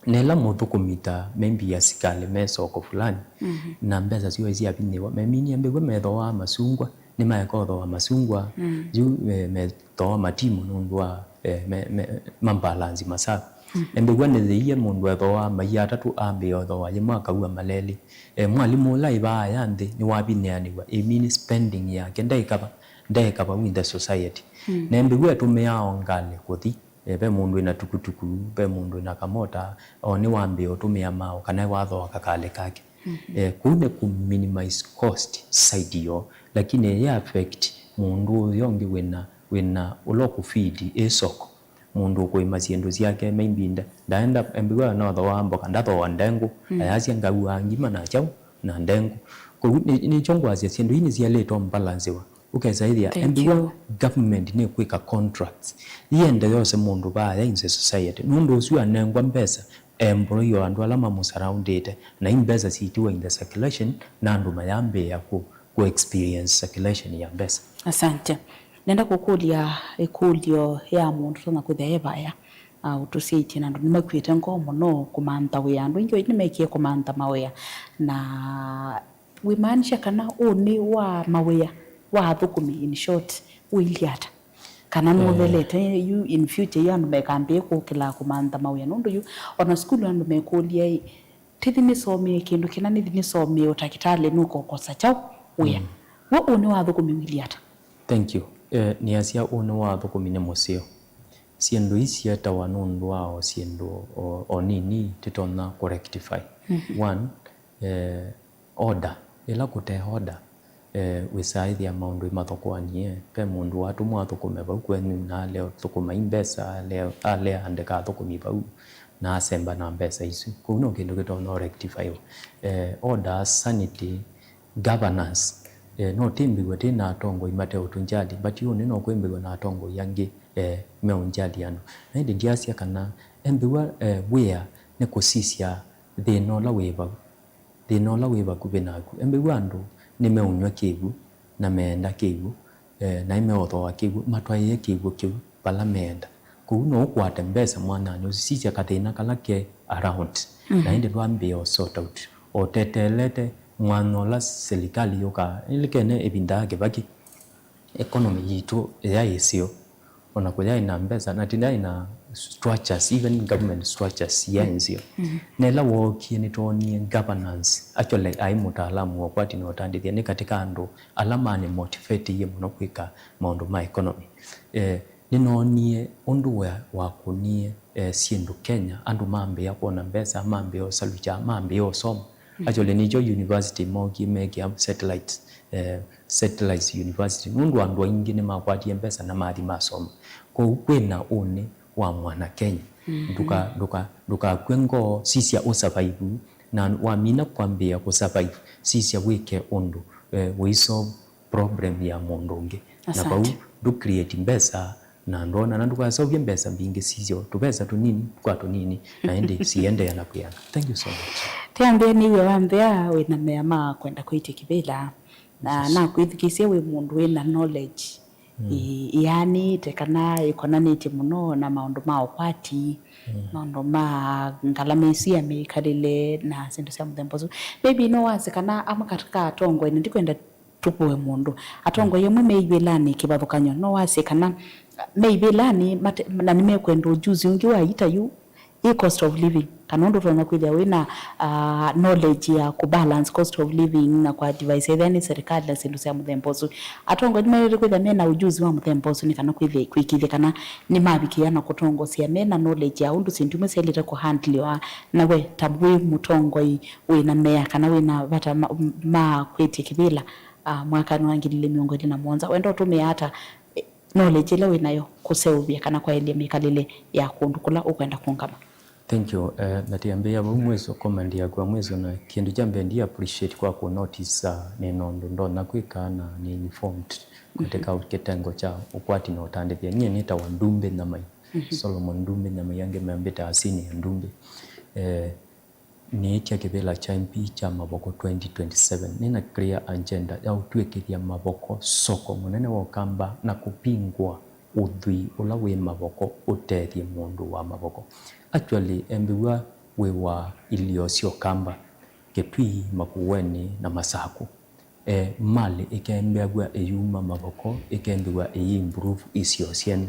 Na ĩla mũthũkũmi ta maybe asikalĩ me soko fulani, mhm, na mbesa syoo syavinyĩwa, meminie mbĩw'a methooa masungwa, nĩmaeka ũthooa masungwa, mm, yu, eh, methooa matimũ nũndũ wa, eh, me, me, mabalanzi masavu. Mm. Embĩw'a nĩthĩie mũndũ ethooa maia atatũ ambĩĩa ũthooa yĩmwe akaua malelĩ. Eh, mwalimũ ũla ĩvaa ya nthĩ nĩwavinyĩanĩw'a, ĩmini spending yake ndaĩkava, ndaĩkava in the society. Mm. Na embĩw'a etũmĩaa o ngalĩ kũthi. Eh, ve mũndũ wĩna tukutuku, ve mũndũ wĩna kamota, o nĩwambĩĩa ũtũmĩa mao, kana wathooa kakalĩ kake. Mhm. Eh, kũu nĩ kũ minimize cost side yo, lakini ya affect mũndũ ũyũ ũngĩ wĩna, wĩna ũla ũkũ feed ĩ soko. Mũndũ ũkũĩma syĩndũ syake, maybe nda-, ndaenda, embĩw'a nothooa mboka, ndathooa ndengũ, mm, ayasya ngauaa ngima na kyaũ na ndengũ. Kwoou nĩ-, nĩkyo ngwasya syĩndũ ii nĩsyaĩlĩte ũmbalansiwa. Ũkesa ĩthĩa, thank you, embĩw'a government nĩkwĩka contracts. Yĩende yose mũndũ vaa ya in the society. Nũndũ ũsu anengwa mbesa, employ o andũ ala mamũsurroundĩte, na i mbesa sitiwa in the circulation, na andũ mayambĩĩa kũ-, kũ experience circulation ya mbesa. Asante. Nenda kũkũlya ĩkũlyo ya mũndũ tonya kwĩthĩa e vaya, ah, ũtũsyaĩtye na andũ nĩmakw'ĩte ngoo mũno kũmantha wĩa. Andũ aingĩ nĩmekie kũmantha mawĩa, na wĩmaanisha kana ũnĩ wa mawĩa wa athũkũmi, in short, ũilyĩ ata? Kana, eh, nũthelete yu in future yu andũ mekambĩĩa kũkĩla kũmantha mawĩa? Nũndũ yu ona sukulu andũ mekũlya ĩ, tĩthi nĩsomie kĩndũ kĩna, nĩthi nĩsomie ũtakĩtalĩ, nũkokosa kyaũ wĩa? Mm. We ũnĩ wa athũkũmi ũilyĩ ata? Thank you. Eh, nĩasya ũnĩ wa athũkũmi nĩ mũseo. Syĩndũ ii syetawa nũndũ wa o syĩndũ o, o nini tũtonya kũ rectify. Mhm. One, eh, order. Ĩla kũte order, eh, wĩsaa ĩthĩa maũndũ imathokoanie. Ve mũndũ watũmwa athũkũme vau kwenyu na alea ũthũkũma i mbesa, alea, alea andĩka athũkũmi vau na asemba na mbesa isu. Kwoou no kĩndũ kĩtonya rectify. Eh, order, sanity, governance. Eh, no tĩmbĩw'e tĩ na atongoi mate ũtũnjali, but ũnĩ no kwĩmbĩw'e na atongoi angĩ, eh, meũnjali andũ. Na ĩndĩ ndyasya kana embĩw'a, eh, wĩa nĩ kũsisya thĩna ũla wĩ vau. Thĩna ũla wĩ vakuvĩ naku. Embĩw'a andũ nĩmeũnyw'a kĩw'ũ, na meenda kĩw'ũ, eh, na nĩmeũthooa kĩw'ũ, matwaĩe kĩw'ũ kĩu vala meenda. Kwoou no ũkwate mbesa mwanyanĩ ũsu, sisya kathĩna kala ke around, mhm, na ĩndĩ twambĩĩa ũ sort out. Ũteteelete mwanya ũla silikalĩ yũkaa, ĩlikene ĩvinda ya Kĩvakĩ, economy yitũ yaĩ ĩseo, ona kũyaĩ na mbesa, na tũyaĩ na structures, even government structures yaĩ nzeo. Mhm. Na ĩla wookie nĩtwoonie governance, actually, aĩ mũtaalamu wa ũkwati na ũtandĩthya, nĩ katĩ ka andũ ala manĩ motivateie mũno kwĩka maũndũ ma economy. Eh, nĩnoonie ũndũ wa, wakũnie, eh, syĩndũ Kenya, andũ mambĩĩa kwona mbesa, mambĩĩa ũsalukya, mambĩĩa ũsoma. Mm. Actually, nĩkyo university mookie mekĩa satellite, eh, satellite university, nũndũ andũ aingĩ nĩmakwatie mbesa na mathi masoma. Kwoou kwĩna ũnĩ wa mwana Kenya. Mhm. Ndũka-, ndũka-, ndũkakw'e ngoo, sisya ũ survive, na wamina kwambĩĩa kũ survive, sisya wĩke ũndũ, eh, ũisolve problem ya mũndũ ũngĩ. Na vau, asante, ndũ create mbesa na ndwona, na ndũkaseũvye mbesa mbingĩ, sisyo tũvesa tũnini kwa tũnini, na ĩndĩ siendeea na kwĩana. Thank you so much. Tĩambĩa nĩw'e wambĩa wĩna mea ma kwenda kwĩtya kĩvĩla, na, yes, nakwĩthukĩĩsya wĩ mũndũ wĩna knowledge, mm, ĩ-, ĩanĩte kana ĩkonanĩtye mũno na maũndũ ma ũkwati, mm, maũndũ ma ngalama ĩsu ya mĩkalĩle na syĩndũ sya mũthemba ũsu. Maybe no wasye kana amwe katĩ ka atongoi, na ndikwenda tũkũe mũndũ. Atongoi amwe me ivĩlanĩ kĩvathũkany'o, no wasye kana me ivĩlanĩ mate-, na nĩmekwenda ũjuzi ũngĩ wa ita yu, ĩ cost of living, kana ũndũ ũtonya kwĩthĩa wĩ na, ah, knowledge ya kũ balance cost of living na kũ advise ethĩa nĩ serikali na syĩndũ sya mũthemba ũsu. Atongoi nĩmaĩlĩte kwĩthĩa me na ũjuzi wa mũthemba ũsu nĩ kana kwĩthĩa, kwĩkĩĩthya kana nĩmavikĩĩa na kũtongosya me na knowledge ya ũndũ syĩndũ imwe syaĩlĩte kũ handlewa. Na we ta wĩ mũtongoi wĩ na mea kana wĩ na vata ma, ma kwĩtya kĩvĩla, ah, mwakanĩ wa ngili ilĩ mĩongo ĩlĩ na mũonza, wenda ũtũmĩa ata, eh, knowledge ĩla wĩ nayo kũseũvya kana kwaĩlya mĩkalĩle ya kũndũ kũla ũkwenda kũũngama? Thank you. Eh, na tĩambĩĩa vau mwiso, comment yaku ya mwiso, na kĩndũ kya mbee ndi appreciate kwa kũ notice, ah, nĩ na ũndũ ndonya kwĩka na nĩ informed katika, mhm, kĩtengo kya ũkwati na ũtandĩthya. Nyie nĩtawa Ndumbĩ Nyamai. Mhm. Solomon Ndumbĩ Nyamai, angĩ mambĩtaa Senior Ndumbĩ. Eh, Nĩĩtya kĩvĩla kya M P kya Mavoko twenty twenty-seven, nĩna clear agenda ya ũtw'ĩkĩthya Mavoko soko mũnene wa Ũkamba na kũvingũa ũthwii ũla wĩ Mavoko ũtethye mũndũ wa Mavoko. Actually, embĩw'a wĩ wa ilio sya Ũkamba, Kitui, Makueni na Masaku. Eh, malĩ ĩkembĩaw'a ĩyuma Mavoko, ĩkembĩw'a ĩyĩ improve isio syenyu.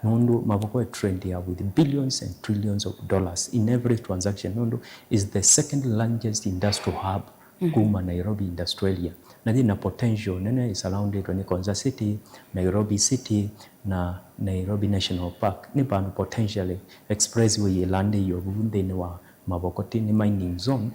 Nũndũ Mavoko ĩ trade ya with billions and trillions of dollars in every transaction. Nũndũ is the second largest industrial hub, mhm, kuma Nairobi Industrial Area. Na yĩna potential nene, ĩ surrounded nĩ Konza City, Nairobi City, na Nairobi National Park. Nĩ vandũ potentially expressway ĩlandĩiwe vu nthĩnĩ wa Mavoko, ti nĩ mining zone.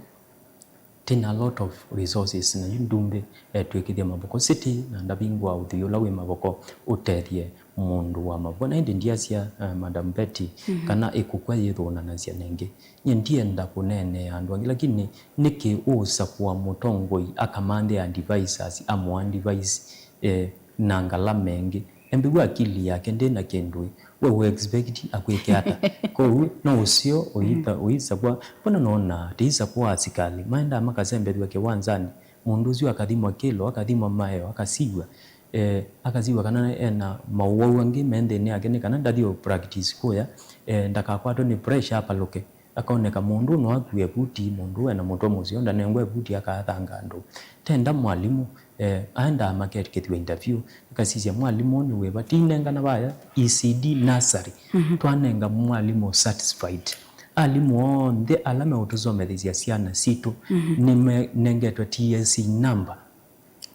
Twĩ na a lot of resources, na yu ndumbĩ, eh, twĩkĩthye Mavoko City, na ndavingũa ũthwii ũla wĩ Mavoko ũtethye mũndũ wa Mavoko. Na ĩndĩ ndiasya, eh, Madam Betty, kana ĩkũkw'a yĩthũnanasya nengĩ. Nyie ndienda kũneenea andũ angĩ, lakini nĩkĩ ũũsakũa mũtongoi akamanthĩa advisors, amũ advise, eh, na ngalama ĩngĩ? Embĩw'a akili yake ndĩ na kĩndũ ĩ, we ũ expect akwĩke ata? Kwoou no ũseo ũitha-, ũisakũa. Mbona nona tĩisakũa asikalĩ maendaa makasembethw'a kĩwanzanĩ, mũndũ ũsu akathimwa kĩlo, akathimwa maeo, akasiw'a, eh, akasiw'a kana ena maũwau angĩ me nthĩnĩ yake, nĩ kana ndathi o practice kũya, eh, ndakakwatwe nĩ pressure apalũke. Akoneka mũndũ no akue vuti, mũndũ ena mũtwe mũseo ndanengwe vuti akathanga andũ. Tenda mwalimũ, eh, aendaa makekĩthw'a interview, akasisya mwalimũ nĩ wĩva, tinengana vaya E C D nursery, twanenga mwalimũ certified. Alimũ onthe ala meũtũsomethesya syana sitũ nĩmenengetwe T S C number,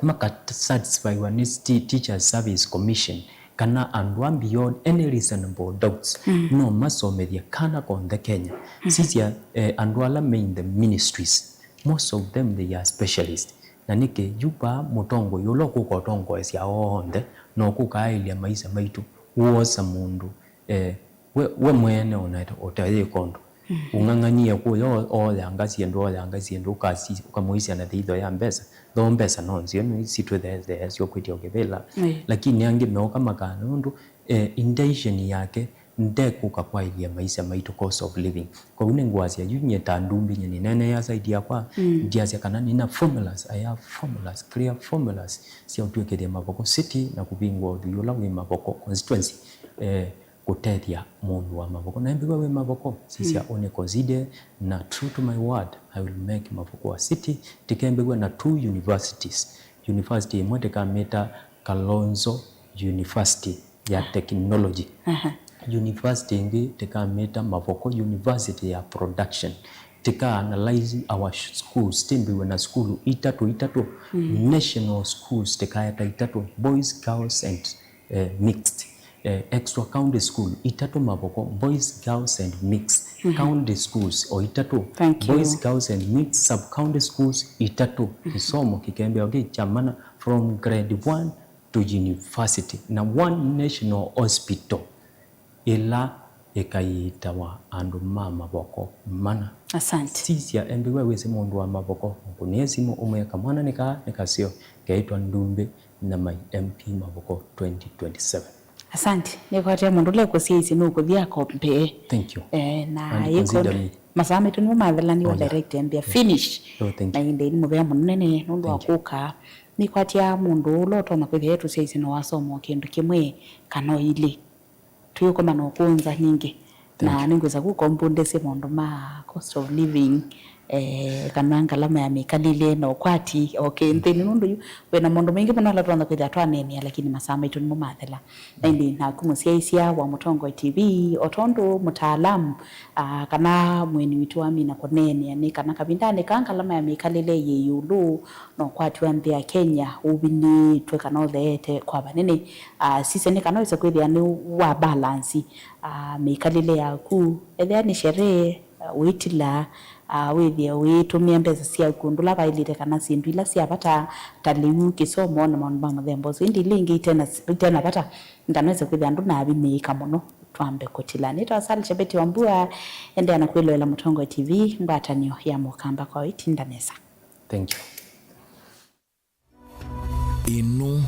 maka satisfywa nĩ sti-, Teachers Service Commission, kana andũ a beyond any reasonable doubts, no masomethye kana konthe Kenya. Sisya, eh, andũ ala me in the ministries, most of them they are specialists. Na nĩkĩ yu vaa mũtongoi ũla ũkũka ũtongoesya onthe, na ũkũka aĩlya maisha maitũ, woosa mũndũ, eh, we, we mwene ona ũtayĩka ũndũ. Ũng'ang'anie kũya, o-, oyanga syĩndũ, oyanga syĩndũ, ũkasi-, ũkamũisya na thĩitho ya mbesa. Though mbesa no nzeo, nĩ sitwĩtheetheesyo kwĩtya ũkĩvĩla. Lakini angĩ meũka makana nũndũ, eh, intention yake ndekũka kwaĩlya maisha maitũ, cost of living. Kwoou nĩngwasya yu nyie ta ndumbĩ, nyie nĩneenea side yakwa, ndiasya kana nĩna formulas, I have formulas, clear formulas sya ũtw'ĩkĩthya Mavoko City na kũvingũa ũthwii ũla wĩ Mavoko constituency. Eh, kũtethya mũndũ wa Mavoko. Na embĩw'a wĩ Mavoko, sisya ũnĩ consider, na true to my word, I will make Mavoko a city. Tĩkembĩw'a na two universities. University ĩmwe tĩkamĩta Kalonzo University ya technology. University ĩngĩ tĩkamĩta Mavoko University ya production. Tĩka analyze our sh-, schools, tĩmbĩw'e na sukulu itatũ itatũ, national schools tĩkaeta itatũ, boys, girls and eh, mixed. Eh, extra county school itatũ Mavoko, boys, girls and mixed. County schools o itatũ, boys, girls and mixed, sub county schools itatũ. Kĩsomo kĩkembea kĩ kya mana from grade one to university, na one national hospital ĩla ĩkaiitawa andũ ma Mavoko mana. Asante. Sisya, embĩw'a wĩsĩ mũndũ wa Mavoko, ũkũnĩe simũ ũmwĩe kamwana nĩ kaa, nĩ kaseo, keĩtwa Ndumbĩ, na my M P Mavoko twenty twenty-seven. Asante. Nĩkwatĩa mũndũ ũla ũkũsyaisye nũkũthi akombee. Thank you. Eh, na and consider me. Masaa maitũ nĩmo mathela, nĩwa direct ambĩa finish. Oh, thank you. Na ĩndĩ nĩ mũvea mũnene nũndũ wa kũka. Nĩkwatĩa mũndũ ũla ũtonya kwĩthĩa etũsyaisye no wasoma o kĩndũ kĩmwe kana o ilĩ. Tũyũkomana ũkũnza ningĩ. Na nĩngwĩsa kũka ũmbundĩsye maũndũ ma cost of living, eh, kana ngalama ya mĩkalĩle na ũkwati o kĩ nthĩnĩ, nũndũ yu wĩna maũndũ maingĩ mũno ala tũtonya kwĩthĩa twaneenea, lakini masaa maitũ nĩmo mathela. Na ĩndĩ naku mũsyaĩĩsya wa Mũtongoi T V, o tondũ mũtaalamu, ah, kana mũeni witũ wamina kũneenea, nĩ kana kavindanĩ kaa ngalama ya mĩkalĩle yĩ ĩũlũ, na ũkwati wa nthĩ ya Kenya ũvinĩtwe kana ũtheete kwa vanene. Ah, sisya nĩ kana wĩse kwĩthĩa nĩ wa balance, ah, mĩkalĩle yaku. Ethĩa nĩ sherehe, ah, wĩtila, ah, wĩthĩe ũitũmĩa mbesa syaku ũndũ ũla vaĩlĩte, kana syĩndũ ila sya vata, ta lĩu, kĩsomo na maũndũ ma mũthemba ũsu. Ĩndĩ ila ingĩ itena, itena vata, nĩ kana wĩse kwĩthĩa andũ navinĩĩka mũno. Twambe kũtila. Nĩtawa Sally Chebeti Wambua, endeea na kwĩloela Mũtongoi T V, ngwatanĩo ya Mũkamba kwa ĩtinda nesa. Thank you. Ĩno